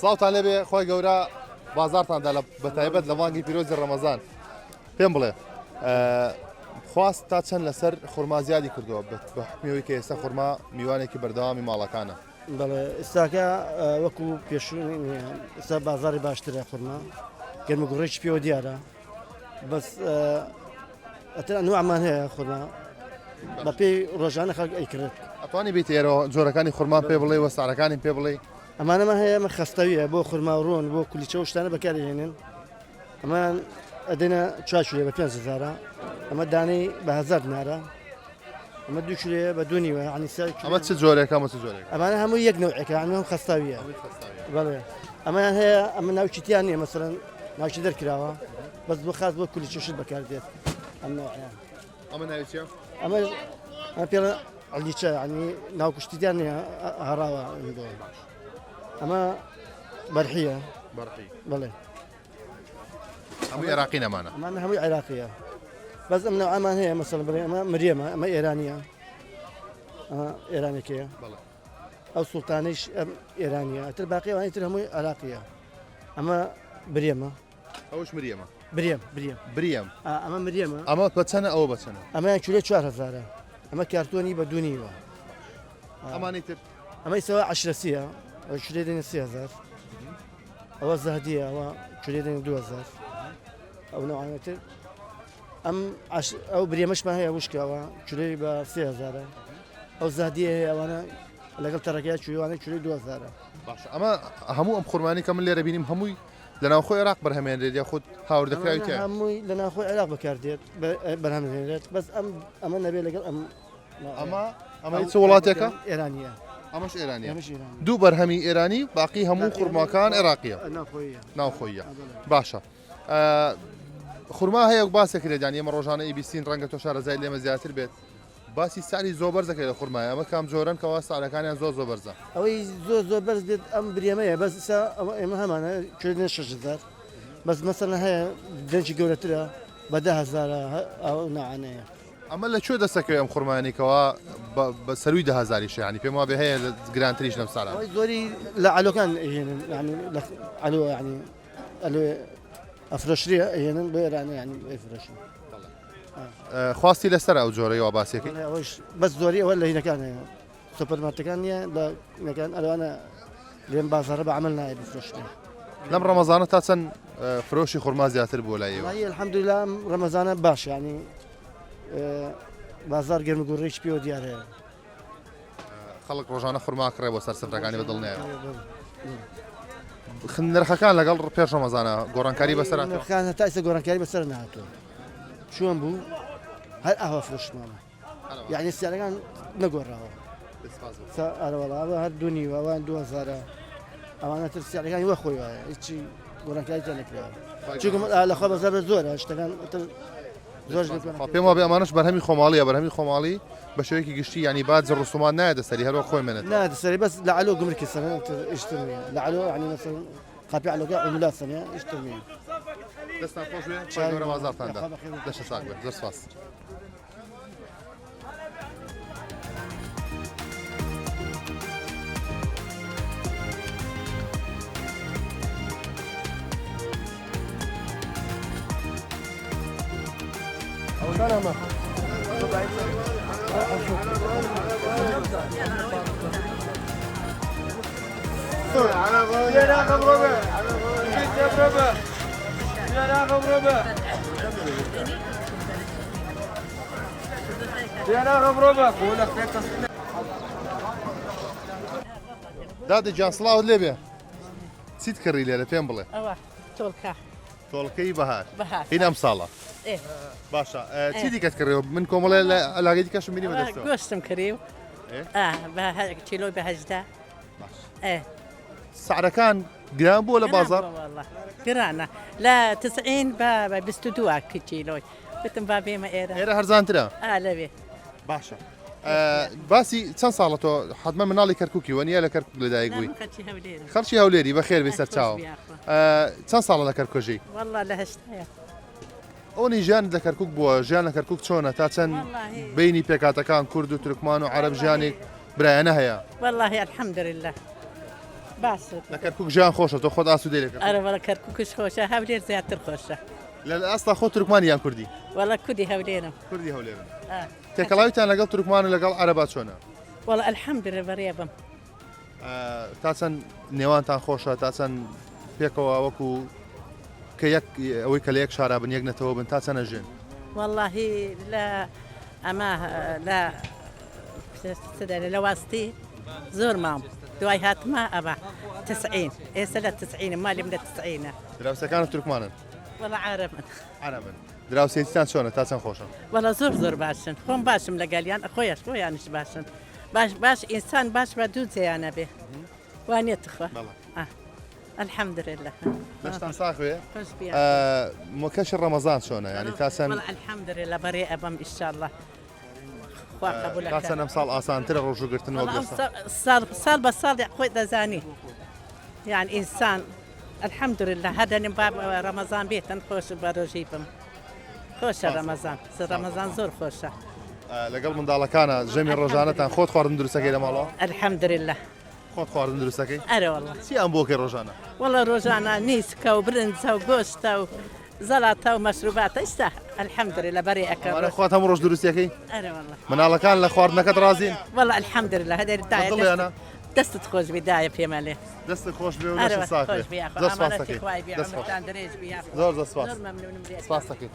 S3: سڵاوتان لێبێ خۆی گەورە بازارتان دا بەتایبەت لە مانگی پیرۆزی ڕەمەزان پێم بڵێ خواست تا چەند لەسەر خورما زیادی کردووە بە حکمیەوەی کە ئێستا خورما میوانێکی بەردەوامی ماڵەکانە
S5: بەڵێ ئێستاکە وەکو پێشوو ئێستا بازاری باشترە خورما گەرمەگوڕێکی پێوە دیارە بەس ئەتر ئەنوامان هەیە خورما بەپێی ڕۆژانە خەڵک ئەیکڕێت.
S3: ئەتوانی بیت ئێرەوە جۆرەکانی خورمان پێ بڵێ وە سعرەکانی پێ بڵێ؟
S5: ئەمانەمان هەیە ئەمە خەستەویە بۆ خورما و ڕۆن بۆ کولیچە و شتانە بەکاری هێنن ئەمە ئەدەنە چوار کیلۆ بە پێنج هەزارە ئەمە دانەی بە هەزار دینارە ئەمە دوو کیلۆیە بە دوو نیوە یعنی سێ
S3: ئەمە چ جۆرێکە ئەمە چ جۆرێکە؟
S5: ئەمانە هەموو یەک نەوعێکە یعنی هەم خەستاویە بەڵێ ئەمەیان هەیە ئەمە ناوکی تیا نییە مەسەلەن ناوکی دەرکراوە بەس بۆ خاس بۆ کولیچە شت بەکاردێت ئەم نەوعیان
S3: ئەمە ناوی چیە؟
S5: ئەمە ئەمە پێڵێن علیچە یعنی ناوکوشتی تیا نییە هەڕاوە ئەمە بەرحیە
S3: بەرحی
S5: بەڵێ
S3: هەمووی عێراقی نەمانە
S5: ئەمانە هەمووی عێراقیە بەس ئەم نەوعەمان هەیە مەسەلەن بڵێ ئەمە مریەمە ئەمە ئێرانیە ئەمە ئێرانێکەیە
S3: بەڵێ
S5: ئەو سوڵتانەیش ئەم ئێرانیە ئەتر باقی ئەوانی تر هەمووی عێراقیە ئەمە بریەمە
S3: ئەوش مریەمە
S5: بریم بریم
S3: بریم
S5: ئەمە مریەمە
S3: ئەمە بە چەنە ئەوە بە چەنە
S5: ئەمەیان کیلۆ 4000 ئەمە کارتۆنی بە دوو نیوە
S3: ئەمانی تر
S5: ئەمەی سەوە عشرەسیە ئەو کیلۆی دەنێ 3000 ئەوە زەهدیە ئەوە کیلۆی دەنێ 2000 ئەو نەوانە تر ئەم ئەو برێمەشمان هەیە وشکەوە کیلۆی بە 3000 ئەو زەهدیە هەیە ئەوانە لەگەڵ تەڕەکەی چویوانە کیلۆی 2000
S3: باشە ئەمە هەموو ئەم خورمانی کە من لێرە بینیم هەمووی لە ناوخۆی عێراق بەرهەمێنرێت یاخود هاوردەکراوی تیایە؟
S5: هەمووی لە ناوخۆی عێراق بەکاردێت بەرهەمهێنرێت بەس ئەم ئەمە نەبێت لەگەڵ ئەم
S3: ئەمە ئەمە چ وڵاتێکە؟
S5: ئێرانیە
S3: ئەمەش ئێرانیە دوو بەرهەمی ئێرانی باقی هەموو خورماکان عێراقیە ناوخۆیە باشە خورما هەیە و باسێک لێدان ئێمە ڕۆژانە ئیبیستین ڕەنگە تۆ شارەزای لێمە زیاتر بێت باسی سعری زۆر بەرز دەکرێت لە خورمایە ئەمە کام جۆرەن کەوا سعرەکانیان زۆر زۆر بەرزە؟
S5: ئەوەی زۆر زۆر بەرز بێت ئەم بریەمەیە بەس ئیسا ئەوە ئێمە هەمانە کردن 6000 بەس مەسەلەن هەیە دەنگی گەورەترە بە 10000 ئەو ناعانەیە.
S3: ئەمە لە کوێ دەستەکەوێ ئەم خورمایانەی کەوا بە سەرووی دە هەزاریشە یانی پێم وابێ هەیە لە گرانتریش لەم سعرانە.
S5: ئەوەی زۆری لە عەلۆکان ئەیهێنن یانی لە عەلۆ یانی ئەلۆ ئەفرۆشرێ ئەیهێنن بۆ ئێرانە یانی ئەیفرۆشن.
S3: خواستی لەسەر ئەو جۆرەی وا باسیەکەی
S5: ئەوەش بەس زۆری ئەوە لە هینەکان هەیە سۆپەرمارکتەکان نییە لە هینەکان ئەوانە لێم بازاڕە بە عەمەل نایە بفرۆشرێ.
S3: لەم ڕەمەزانە تا چەند فرۆشی خورما زیاتر بووە لای ئێوە؟
S5: وەڵایی الحمدللە ئەم ڕەمەزانە باش یانی بازاڕ گەرم و گوڕێکی پێوە دیارە.
S3: خەڵک ڕۆژانە خورما کڕێ بۆ سەر سفرەکانی بە دڵنیایەوە. نرخەکان لەگەڵ پێش ڕەمەزانە گۆڕانکاری بەسەر هاتووە؟
S5: نرخەکان هەتا ئێستا گۆڕانکاری بەسەر نەهاتووە. چۆن بوو هەر ئاوا فرۆشتمانە. یعنی سیارەکان نەگۆڕاوە. ئارەوەڵا ئەوە هەر دوو نیوە ئەوان دوو هەزارە ئەوانە تر سیارەکانی وە خۆی وایە هیچی گۆڕانکاری تیا نەکراوە. چونکە لەخوا بەزار زۆرە شتەکان تر زۆر
S3: پێم وابێ ئەمانەش بەرهەمی خۆماڵیە بەرهەمی خۆماڵی بە شێوەیەکی گشتی ینی باج ڕسومات نایەتە سەری هەروە خۆی منێت
S5: نایەتە سەری بەس لە عەلۆ گومرکی سەر ئیشتر نییە لە عەلۆ یعنی مەسەلەن. قاپی عەلەکە عوملات سەنێ ئیشتر نییە.
S3: دەستان خۆش بێ خوای گەورە بازاڕتان دا دەشت ساغ بێت زۆر سپاس. دادە گیان سڵاوت لێبێ چیت کڕی لێرە پێم بڵێ
S6: ئەوە تۆڵکە
S3: تۆڵکەی بەهار هین ئەم ساڵە باشە چی دیکەت کڕیەوە من کۆمەڵێ لە علاگەی دیکەشم بینی بەدەستەوە
S6: گۆشتم کڕی و کیلۆی بە هەژدە
S3: سعرەکان گران بووە لە بازار
S6: گرانە لە تسعین بە 22 کیلۆی وتم با بێمە ئێرە
S3: ئێرە هەرزانترە
S6: لەوێ
S3: باشە باسی چەند ساڵە تۆ حتمما مناڵی کەرککی وە نیە لە کەرکک لەدایک بووی خەڵکی هەولێری بەخێر بێ سەرچاو چەند ساڵە لە کەرکۆژی ئەوی ژیان لە کەرکک بووە ژیان لە کەرکک چۆنە تا چەند بینی پێکاتەکان کورد و تورکمان و عرب ژیانێک برایانە هەیە
S6: والله الحمدلله باس
S3: لە کەرکک ژیان خۆشە تۆ خۆت ئاسوودەی لە
S6: ئەرە وەڵا کەرککش خۆشە هەولێر زیاتر خۆشە
S3: لە ئاستا خۆ تورکمانی یان کوردی
S6: وەڵا کوردی هەولێرم
S3: کوردی هەولێرم تێکەڵاویتان لەگەڵ تورکمان و لەگەڵ عەرەبا چۆنە؟
S6: وەڵا الحمدللە بەڕێ بم.
S3: تا چەند نێوانتان خۆشە تا چەند پێکەوە وەکو کە یەک ئەوەی کە لە یەک شارا بن یەک نەتەوە بن تا چەند ئەژێن؟
S6: وەڵاهی لە ئەمە لە لە واستی زۆر مام دوای هاتمە ئەمە تسعین ئێستا لە تسعینە مالیم لە تسعینە.
S3: دراوسێکانت تورکمانن؟
S6: وەڵا عەرەبن.
S3: عەرەبن. دراوسێتیتان چۆنە تا چەند خۆشە؟
S6: وەڵا زۆر زۆر باشن خۆم باشم لەگەلیان خۆیش خۆیانش باشن باش باش ئینسان باش بە دوو جێیانە بێ وانە تخوا الحمدلله
S3: لەشتان ساخ بێ مۆکەشی ڕەمەزان چۆنە ینی تا چەند
S6: الحمدلله بەڕێ ئەبم ئیشاءالله خوا قبول
S3: تا چەند ئەم ساڵ ئاسانترە ڕۆژوو گرتن وەک
S6: ساڵ ساڵ بە ساڵ خۆی دەزانی یان ئینسان الحمدللە هەر دەنیم با ڕەمەزان بێتن خۆش بەرۆژی بم خۆشە ڕەمەزان ڕەمەزان زۆر خۆشە
S3: لەگەڵ منداڵەکانە ژەمی ڕۆژانەتان خۆت خواردن دروستەکەی لە ماڵەوە
S6: الحمدللە
S3: خۆت خواردن دروستەکەی
S6: ئەرێ والله
S3: چی ئەم بۆکەی ڕۆژانە
S6: والله ڕۆژانە نیسکە و برنجە و گۆشتە و زەڵاتە و مەشروباتە ئیستا الحمدللە بەرێ ئەکەم
S3: ئەرە خۆت هەموو ڕۆژ دروستەکەی
S6: ئەرێ والله
S3: مناڵەکان لە خواردنەکەت ڕازین
S6: والله الحمدللە هەدەر دایە
S3: دڵیانە
S6: دەستت خۆش بی دایە پێمەلێ.
S3: دەستت خۆش بێ و لەشت ساغ بێ. زۆر سپاس دەکەین. دەست خۆش. زۆر زۆر سپاس. سپاس دەکەین.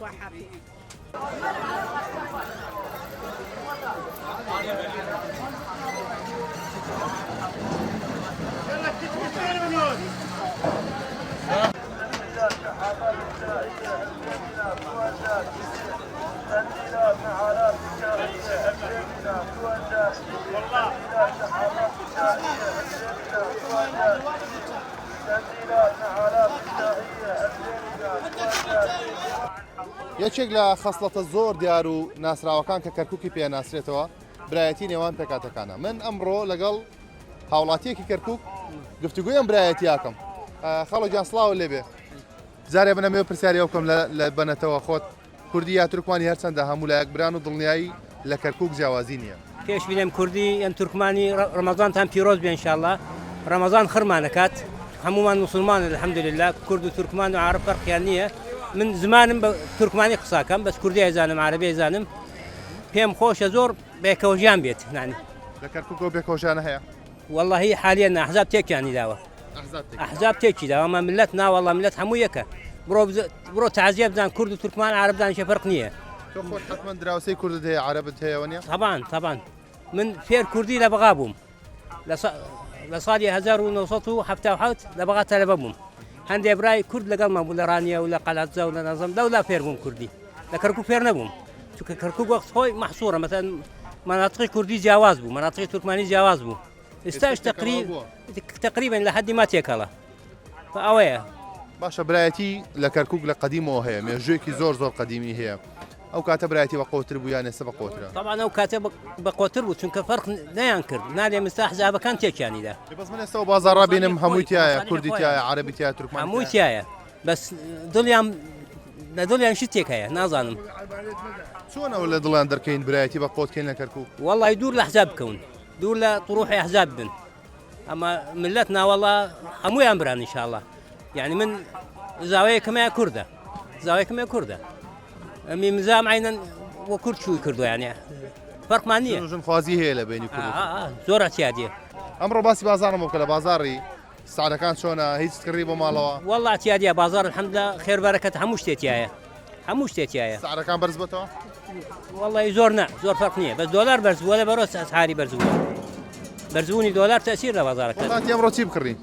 S3: یەکێک لە خەسڵەتە زۆر دیار و ناسراوەکان کە کەرککی پێ ناسرێتەوە برایەتی نێوان پێکاتەکانە من ئەمڕۆ لەگەڵ هاوڵاتیەکی کەرکک گفتوگوی ئەم برایەتیاکەم خەڵک گیان سڵاو لێبێ جارێ بنەمەوە پرسیاری ئەو بکەم لە بەنەتەوە خۆت کوردی یا تورکمانی هەرچەندە هەموو لایەک بران و دڵنیایی لە کەرکوک جیاوازی نییە.
S7: پێش بینم کوردی یان تورکمانی ڕەمەزانتان پیرۆز بێ انشاءاللە ڕەمەزان خڕمانەکات هەمومان موسڵمانن الحمدللە کورد و تورکمان و عەرەب فەرقیان نییە من زمانم بە تورکمانی قساکەم بەس کوردی ئەزانم عەرەبی ئەزانم پێم خۆشە زۆر بێکەوە ژیان بێت نانی
S3: لە کەرکوک ئەو بێکەوە ژیانە هەیە؟
S7: واللهی حالیە نا ئەحزاب تێکیانی داوە. ئەحزاب تێکی داوە ئەمە ملت ناوەڵا ملت هەموو یەکە بڕۆ بڕۆ تازیە بزان کورد و تورکمان عرب دانیشە فەرق نییە
S3: تۆ خۆت حتمما دراوسێی کوردت هەیە عەرەبت هەیە وەنیە
S7: طبعا طبعا من فێر کوردی لە بەغا بووم لە ساڵی 1970 لە بەغا تەلەبە بووم هەندێ برای کورد لەگەڵمان بوو لە ڕانیە و لە قەلاتزە و لە نازم لەولا فێر بووم کوردی لە کەرکوک فێر نەبووم چونکە کەرکوک وەخت خۆی مەحسوڕە مەسەن مناطقی کوردی جیاواز بوو مناطقی تورکمانی جیاواز بوو ئێستاش تقریبا لە حەدی ما تێکەڵە ئەوەیە.
S3: باشە برایەتی لە کەرکک لە قەدیمەوە هەیە مێژوویەکی زۆر زۆر قەدیمی هەیە. ئەو کاتە برایەتی بە قوتر بوو یان ئێستا بە قوترە؟
S7: تەبعەن ئەو کاتە بە قوتر بوو چونکە فەرق نەیان کرد نالێ مستا حزابەکان تێکیانی دا.
S3: بەس من ئێستا ئەو بازاڕە بینم هەمووی تایە کوردی تایە عەرەبی تایە تورکمانی
S7: هەمووی تایە بەس دڵیان لە دڵیان شتێک هەیە نازانم.
S3: چۆن ئەوە لە دڵیان دەرکەین برایەتی بە قوت کەین لە کەرکوک؟
S7: وەڵی دوور لە حزاب بکەون دوور لە طروحی ئەحزاب بن ئەمە ملت ناوەڵا هەمویان بران انشاءاللە یعنی من زاوەیەکەمە کوردە زاوەیەکەمە کوردە ئەمی مزام عینەن وە کورد شووی کردو یانە فەرقمان نییە
S3: ژن خوازی هەیە لە بینی کورد
S7: زۆر اعتیادیە
S3: ئەمڕۆ باسی بازاڕم بۆ بکە لە بازاڕی سعرەکان چۆنە هیچ کڕی بۆ ماڵەوە
S7: والله اعتیادیە بازار الحمدلله خێر بەرەکەت هەموو شتێ تایە هەموو شتێ تایە
S3: سعرەکان بەرز بۆتەوە
S7: والله زۆر نا زۆر فەرق نییە بەس دۆلار بەرز بووە لە بەرۆس ئەسعاری بەرز بووە بەرزبوونی دۆلار تەسیر لە بازارەکە
S3: وڵاتی ئەمڕۆ چی بکڕی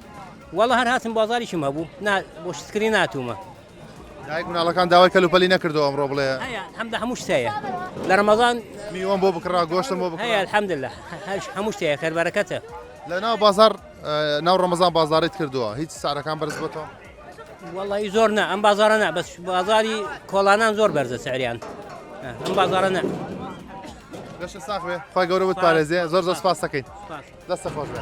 S7: والله هەر هاتم بازاریشم هەبوو نا بۆ شتکری ناتومە
S3: دایک مناڵەکان داوای کەلوپەلی نەکردەوە ئەمڕۆ بڵێ
S7: هەیە الحمد هەموو شتەیە لە ڕەمەزان
S3: میوەم بۆ بکڕا گۆشتم بۆ بکڕا
S7: هەیە الحمدلله هەموو شتەیە خێر بەرەکەتە
S3: لە ناو بازار ناو ڕەمەزان بازاڕیت کردووە هیچ سعرەکان بەرز بۆتەوە؟
S7: وەڵی زۆر نا ئەم بازارە نا بەس بازاری کۆڵانان زۆر بەرزە سعریان ئەم بازارە نا
S3: لەشت ساخ بێ خوای گەورە بتپارێزێ زۆر زۆر سپاس دەکەین دەستە خۆش بێ.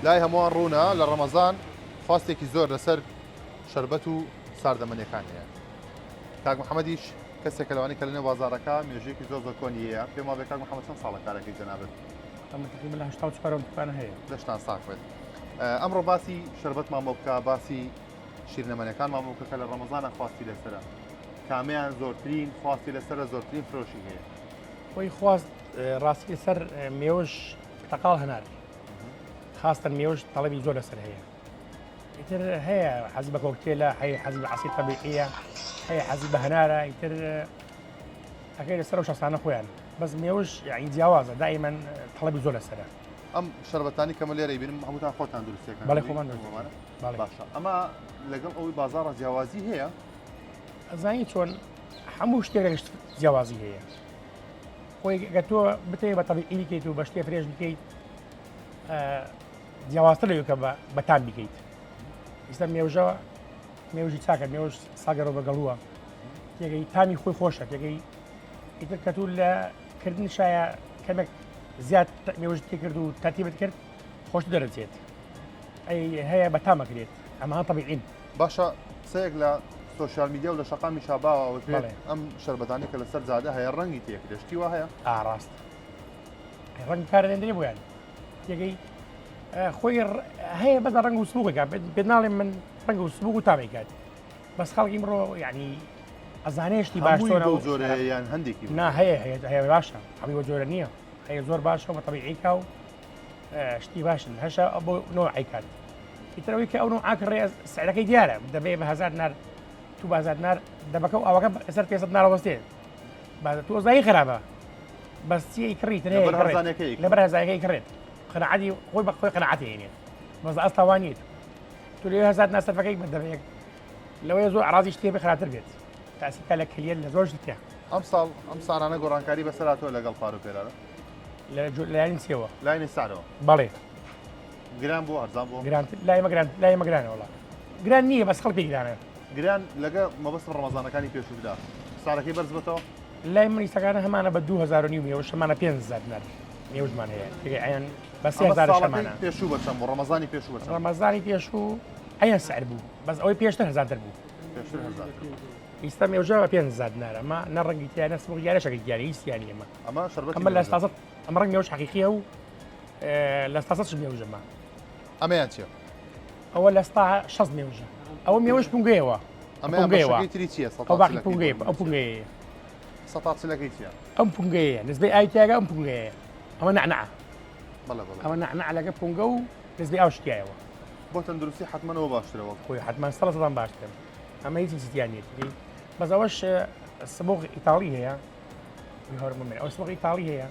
S3: لای هەمووان ڕوونە لە ڕەمەزان خواستێکی زۆر لەسەر شەربەت و ساردەمەنیەکان هەیە کاک محەممەدیش کەسێکە لەوانەی کە لەنێو بازاڕەکە مێژوویەکی زۆر زۆر کۆنی هەیە پێم وابێ کاک محەممەد چەند ساڵە کارەکەی جەنابت؟
S8: ئەمە تقریبا لە 84 ئەم دوکانە هەیە.
S3: لەشتان ساغ بێت. ئەمڕۆ باسی شەربەتمان بۆ بکە باسی شیرنەمەنەکانمان بۆ بکە کە لە ڕەمەزانە خواستی لەسەرە کامیان زۆرترین خواستی لەسەرە زۆرترین فرۆشی هەیە؟
S8: خۆی خواست ڕاستی لەسەر مێوژ پرتەقاڵ هەنار خاستن مێوژ تەڵەبی زۆر لەسەر هەیە. ئیتر هەیە حەزی بە کۆکتێلە هەیە حەزی بە عەسیر تەبیعیە هەیە حەزی بە هەنارە ئیتر ئەکەی لەسەر ئەو شەسانە خۆیان بەس مێوش یعنی جیاوازە دائیمەن تەڵەبی زۆر لەسەرە.
S3: ئەم شەربەتانی کە من لێرەی بینم هەمووتان خۆتان دروستیەکەن
S8: بەڵێ خۆمان دروست بەڵێ
S3: باشە ئەمە لەگەڵ ئەوەی بازاڕە جیاوازی هەیە؟
S8: ئەزانی چۆن هەموو شتێک لە شت جیاوازی هەیە خۆی گەر تۆ بتەوێت بە تەبیعی بیکەیت و بە شتێ فرێش بکەیت جیاوازتر لەوێ کە بە تام بیکەیت ئیستا مێوژە مێوژی چاکە مێوژ ساگەرەوە بە گەڵووە تێگەی تامی خۆی خۆشە تێگەی ئیتر کە تو لە کردن شایە کەمێک زیاد مێوژ تێکرد و تەرتیبت کرد خۆش دەرەچێت ئەی هەیە بە تامەکرێت ئەمە تەبیعین
S3: باشە قسەیەک لە سۆشیال میدیا و لە شەقامی شاباوە ئەوترێت ئەم شەربەتانی کە لەسەر جادە هەیە ڕەنگی تێکرێت شتی وا هەیە
S8: ڕاست ڕەنگ کارێندرێ بۆیان تێگەی خۆی هەیە بەس ڕەنگ و سبووکەکە پێ ناڵێم من ڕەنگ و سبوک و تامێکات بەس خەڵکی ئمڕۆ یعنی ئەزانێشتی
S3: باشتۆنەوە جۆرە یان هەندێکی
S8: نا هەیە هەیە هەیە باشە هەمی وە جۆرە نییە هەیە زۆر باشە بە تەبیعیکا و شتی باشن هەشە بۆ نۆعیکات ئیترەوەی کە ئەو نوع ئاکڕێ سعرەکەی دیارە دەبێ بە هزار نار تو بازار نار دەبەکە و ئەوەکە سەر پێ نارەوەستێت تۆزایی خراپە بەس چی ئەیکڕی تەنیا
S3: لەبەر
S8: ئەیکڕێت
S3: هەرزانەکەی ئەیکڕێت.
S8: لەبەر هەرزانەکەی ئەیکڕێت قەناعەتی خۆی بە خۆی قەناعەتی هێنێت بەس ئەستا وا نییە تۆ لەوێ هەزار ناسەرفەکەی بە دەبێت لەوەیە زۆر ئەڕازی شتێ بێ خراپتر بێت تاسی کا لە کلیەت لە زۆر شت تیا
S3: ئەمساڵ ئەم سارانە گۆڕانکاری بەسەر هاتووە لەگەڵ پار و پێرارە
S8: لە لایەنی چیەوە
S3: لایەنی سعرەوە
S8: بەڵێ.
S3: گران بوو ئەرزان بوو؟
S8: گران لای مە گران لای مە گرانە وڵا گران نییە بەس خەڵکی گرانە.
S3: گران لەگە مەبەستم ڕەمەزانەکانی پێشووترا سارەکەی بەرز بۆتەوە؟
S8: لای من ئیسەکانە هەمانە بە 2000 و نیو مێوژ هەمانە 5000 دینار مێوژمان هەیە تێگەی عیان بە 3000 شەمانە
S3: پێشوو بە چەند بوو ڕەمەزانی پێشوو بە چەند
S8: ڕەمەزانی پێشوو عیان سعر بوو بەس ئەوەی پێشتر هەزارتر بوو
S3: پێشتر هەزارتر بوو
S8: ئیستا مێوژە بە 5000 دینار ئەمە نە ڕەنگی تیا نە سموغ گیانە شەکر گیانە هیچ تیا نییە ئەمە
S3: ئەمە شەربەتی
S8: ئەمە لە 300 ئەمە ڕەنگ مێوژ حەقیقیە و لە ستا سەد مێوژەمە.
S3: ئەمەیان چیە؟
S8: ئەوە لە ستا شەست مێوژە. ئەوە مێوژ پونگەیەوە.
S3: ئەمەیان بەشەکەی تری چییە؟
S8: ئەو باقی پونگەیە ئەو پونگەیە.
S3: سەتا چلەکەی چییە؟
S8: ئەم پونگەیە نسبەی ئاوی تیاگە ئەم پونگەیە. ئەمە نەعنەعە.
S3: بەڵێ بەڵێ.
S8: ئەمە نەعنەع لەگە پونگە و نسبەی ئاو شکایەوە.
S3: بۆ تەندروستی حەتمەن ئەوە باشترە وەک.
S8: خۆی حەتمەن سەد سەدان باشترە. ئەمە هیچ هیچی تیا نییە. بەس ئەوەش سبۆغ ئیتاڵی هەیە. ئەو سبۆغ ئیتاڵی هەیە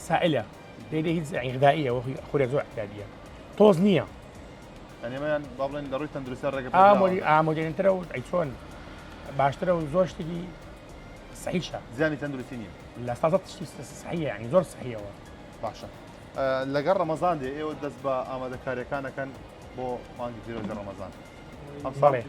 S8: سائلە. لێ هیچ غدائیە وەخی خورێ زۆر اعتیادیە تۆز نییە.
S3: یعنی ئەمەیان با بڵێن لە ڕووی تەندروستی ڕێگە
S8: پێدراوە. ئامۆدێنترە و ئەی چۆن باشترە و زۆر شتێکی سەحیشە.
S3: زیانی تەندروستی نییە.
S8: لە سازە شتی سەحیە یعنی زۆر سەحیەوە.
S3: باشە لەگەڵ ڕەمەزان دێ ئێوە دەست بە ئامادەکاریەکان ئەکەن بۆ مانگی پیرۆزی ڕەمەزان.
S8: بەڵێ.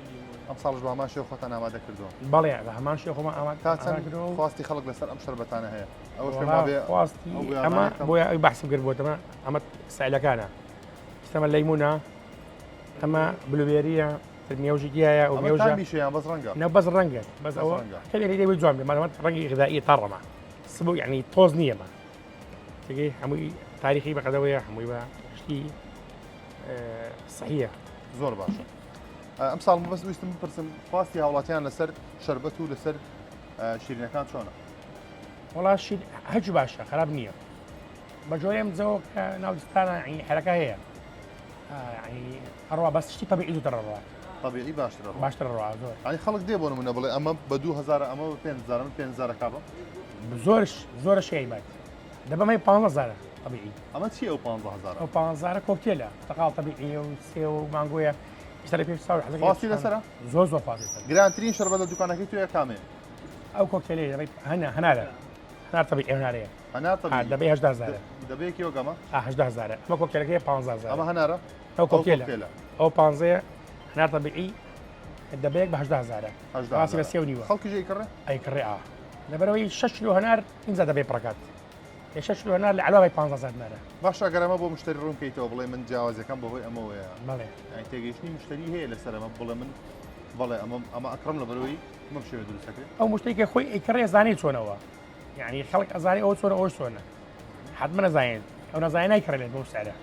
S3: ئەمساڵش بە هەمان شێوە خۆتان ئامادە کردووە؟
S8: بەڵێ بە هەمان شێوە خۆمان ئامادە
S3: تا چەند خواستی خەڵک لەسەر ئەم شەربەتانە هەیە؟ ئەوەش پێم وابێ
S8: خواستی ئەمە بۆیە ئەوی بەحسم کرد بۆتەمە ئەمە سایلەکانە ئەمە لەیمونە ئەمە بلوبێریە مێوژی گیایە و مێوژە
S3: میشیان بەس ڕەنگە
S8: نە بەس ڕەنگە بەس ئەوە کەلێ لێ جوان بێ مادەمە ڕەنگی غذائیە تا ڕەمە سبو یعنی تۆز نییە مە تێگەی هەمووی تاریخی بەقەدەوەیە هەمووی بە شتی سەحیە.
S3: زۆر باشە ئەم ساڵ بەس ویستم بپرسم خواستی هاوڵاتیان لەسەر شەربەت و لەسەر شیرینەکان چۆنە؟
S8: وڵا شیر هەچ باشە خراپ نییە بە جۆرێم زەوە کە ناوستانە حرەکە هەیە ئەڕوا بەس شتی طبیعی زووتر ڕەڕات
S3: طبیعی باشتر
S8: باشتر ڕوا زۆر
S3: ئەی خەڵک دێ بۆ نمونە بڵێ ئەمە بە 2000 ئەمە بە 5000 من 5000 کابم
S8: زۆرش زۆرە شەی بات دەبەمەی 15000 طبیعی
S3: ئەمە چیە ئەو پانزە هەزارە؟
S8: ئەو پانزە هەزارە کۆکتێلە پرتەقاڵ تەبیعیە و سێو و مانگۆیە ئیستا لە پێش چاو حەزەکەی
S3: خواستی لەسەرە؟
S8: زۆر زۆر خواستی لەسەرە.
S3: گرانترین شەربەت لە دوکانەکەی تۆیە کامەیە؟
S8: ئەو کۆکتێلەیە دەبەی هەنا هەنارە هەنار تەبیعی هەنارەیە
S3: هەنار تەبیعی
S8: دەبەی 18 هەزارە
S3: دەبەیەکی وەک ئەمە؟
S8: ئا 18 هەزارە ئەمە کۆکتێلەکەی 15 هەزارە
S3: ئەمە هەنارە؟
S8: ئەو کۆکتێلە ئەو پانزەیە هەنار تەبیعی دەبەیەک بە 18 هەزارە ڕاستی بە سێ و نیوە
S3: خەڵکیش ئەیکڕێ؟
S8: ئەیکڕێ ئا لەبەرەوەی 6 کیلۆ هەنار ئینجا دەبەی پڕەکات ئێ شەش کیلۆ هەنار لە عەلاوەی پانزە هەزار دینارە.
S3: باشە گەر ئەمە بۆ مشتەری ڕوون کەیتەوە بڵێ من جیاوازیەکەم بەهۆی ئەمەوەیە
S8: بەڵێ
S3: یانی تێگەیشتنی مشتەری هەیە لەسەر ئەمە بڵێ من بەڵێ ئەمە ئەمە ئەکڕم لەبەرەوەی بەم شێوە دروست دەکرێت
S8: ئەو مشتەی کە خۆی ئەیکڕێ زانێ چۆنەوە یعنی خەڵک ئەزانێ ئەوە چۆنە ئەوە چۆنە حتمما نەزانێت ئەو نەزانێ نایکڕێ لێت بەو سعرە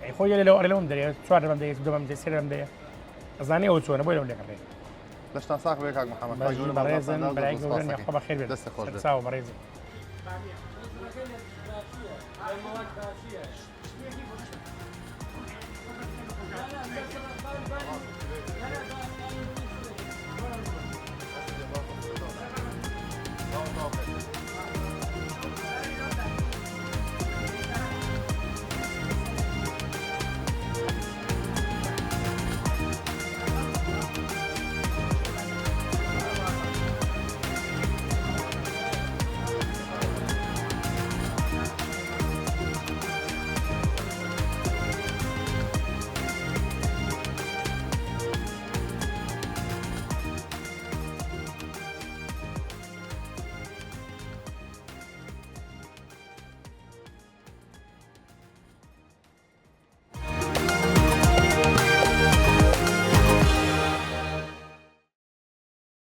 S8: ئەی خۆی لێ لەو ئەرێ لەوم دەرێ چوار دەبەم دەیە دووەم دەیە سێ دەبەم دەیە ئەزانێ ئەوە چۆنە بۆی لەو لێکڕێ
S3: لەشتان ساغ بێ کاک محەممەد
S8: بەڕێزن بەڕێزن برای گەورەن یاخوا بەخێر بێن
S3: دەستت خۆش بێت.
S8: سەرچاو بەڕێزن.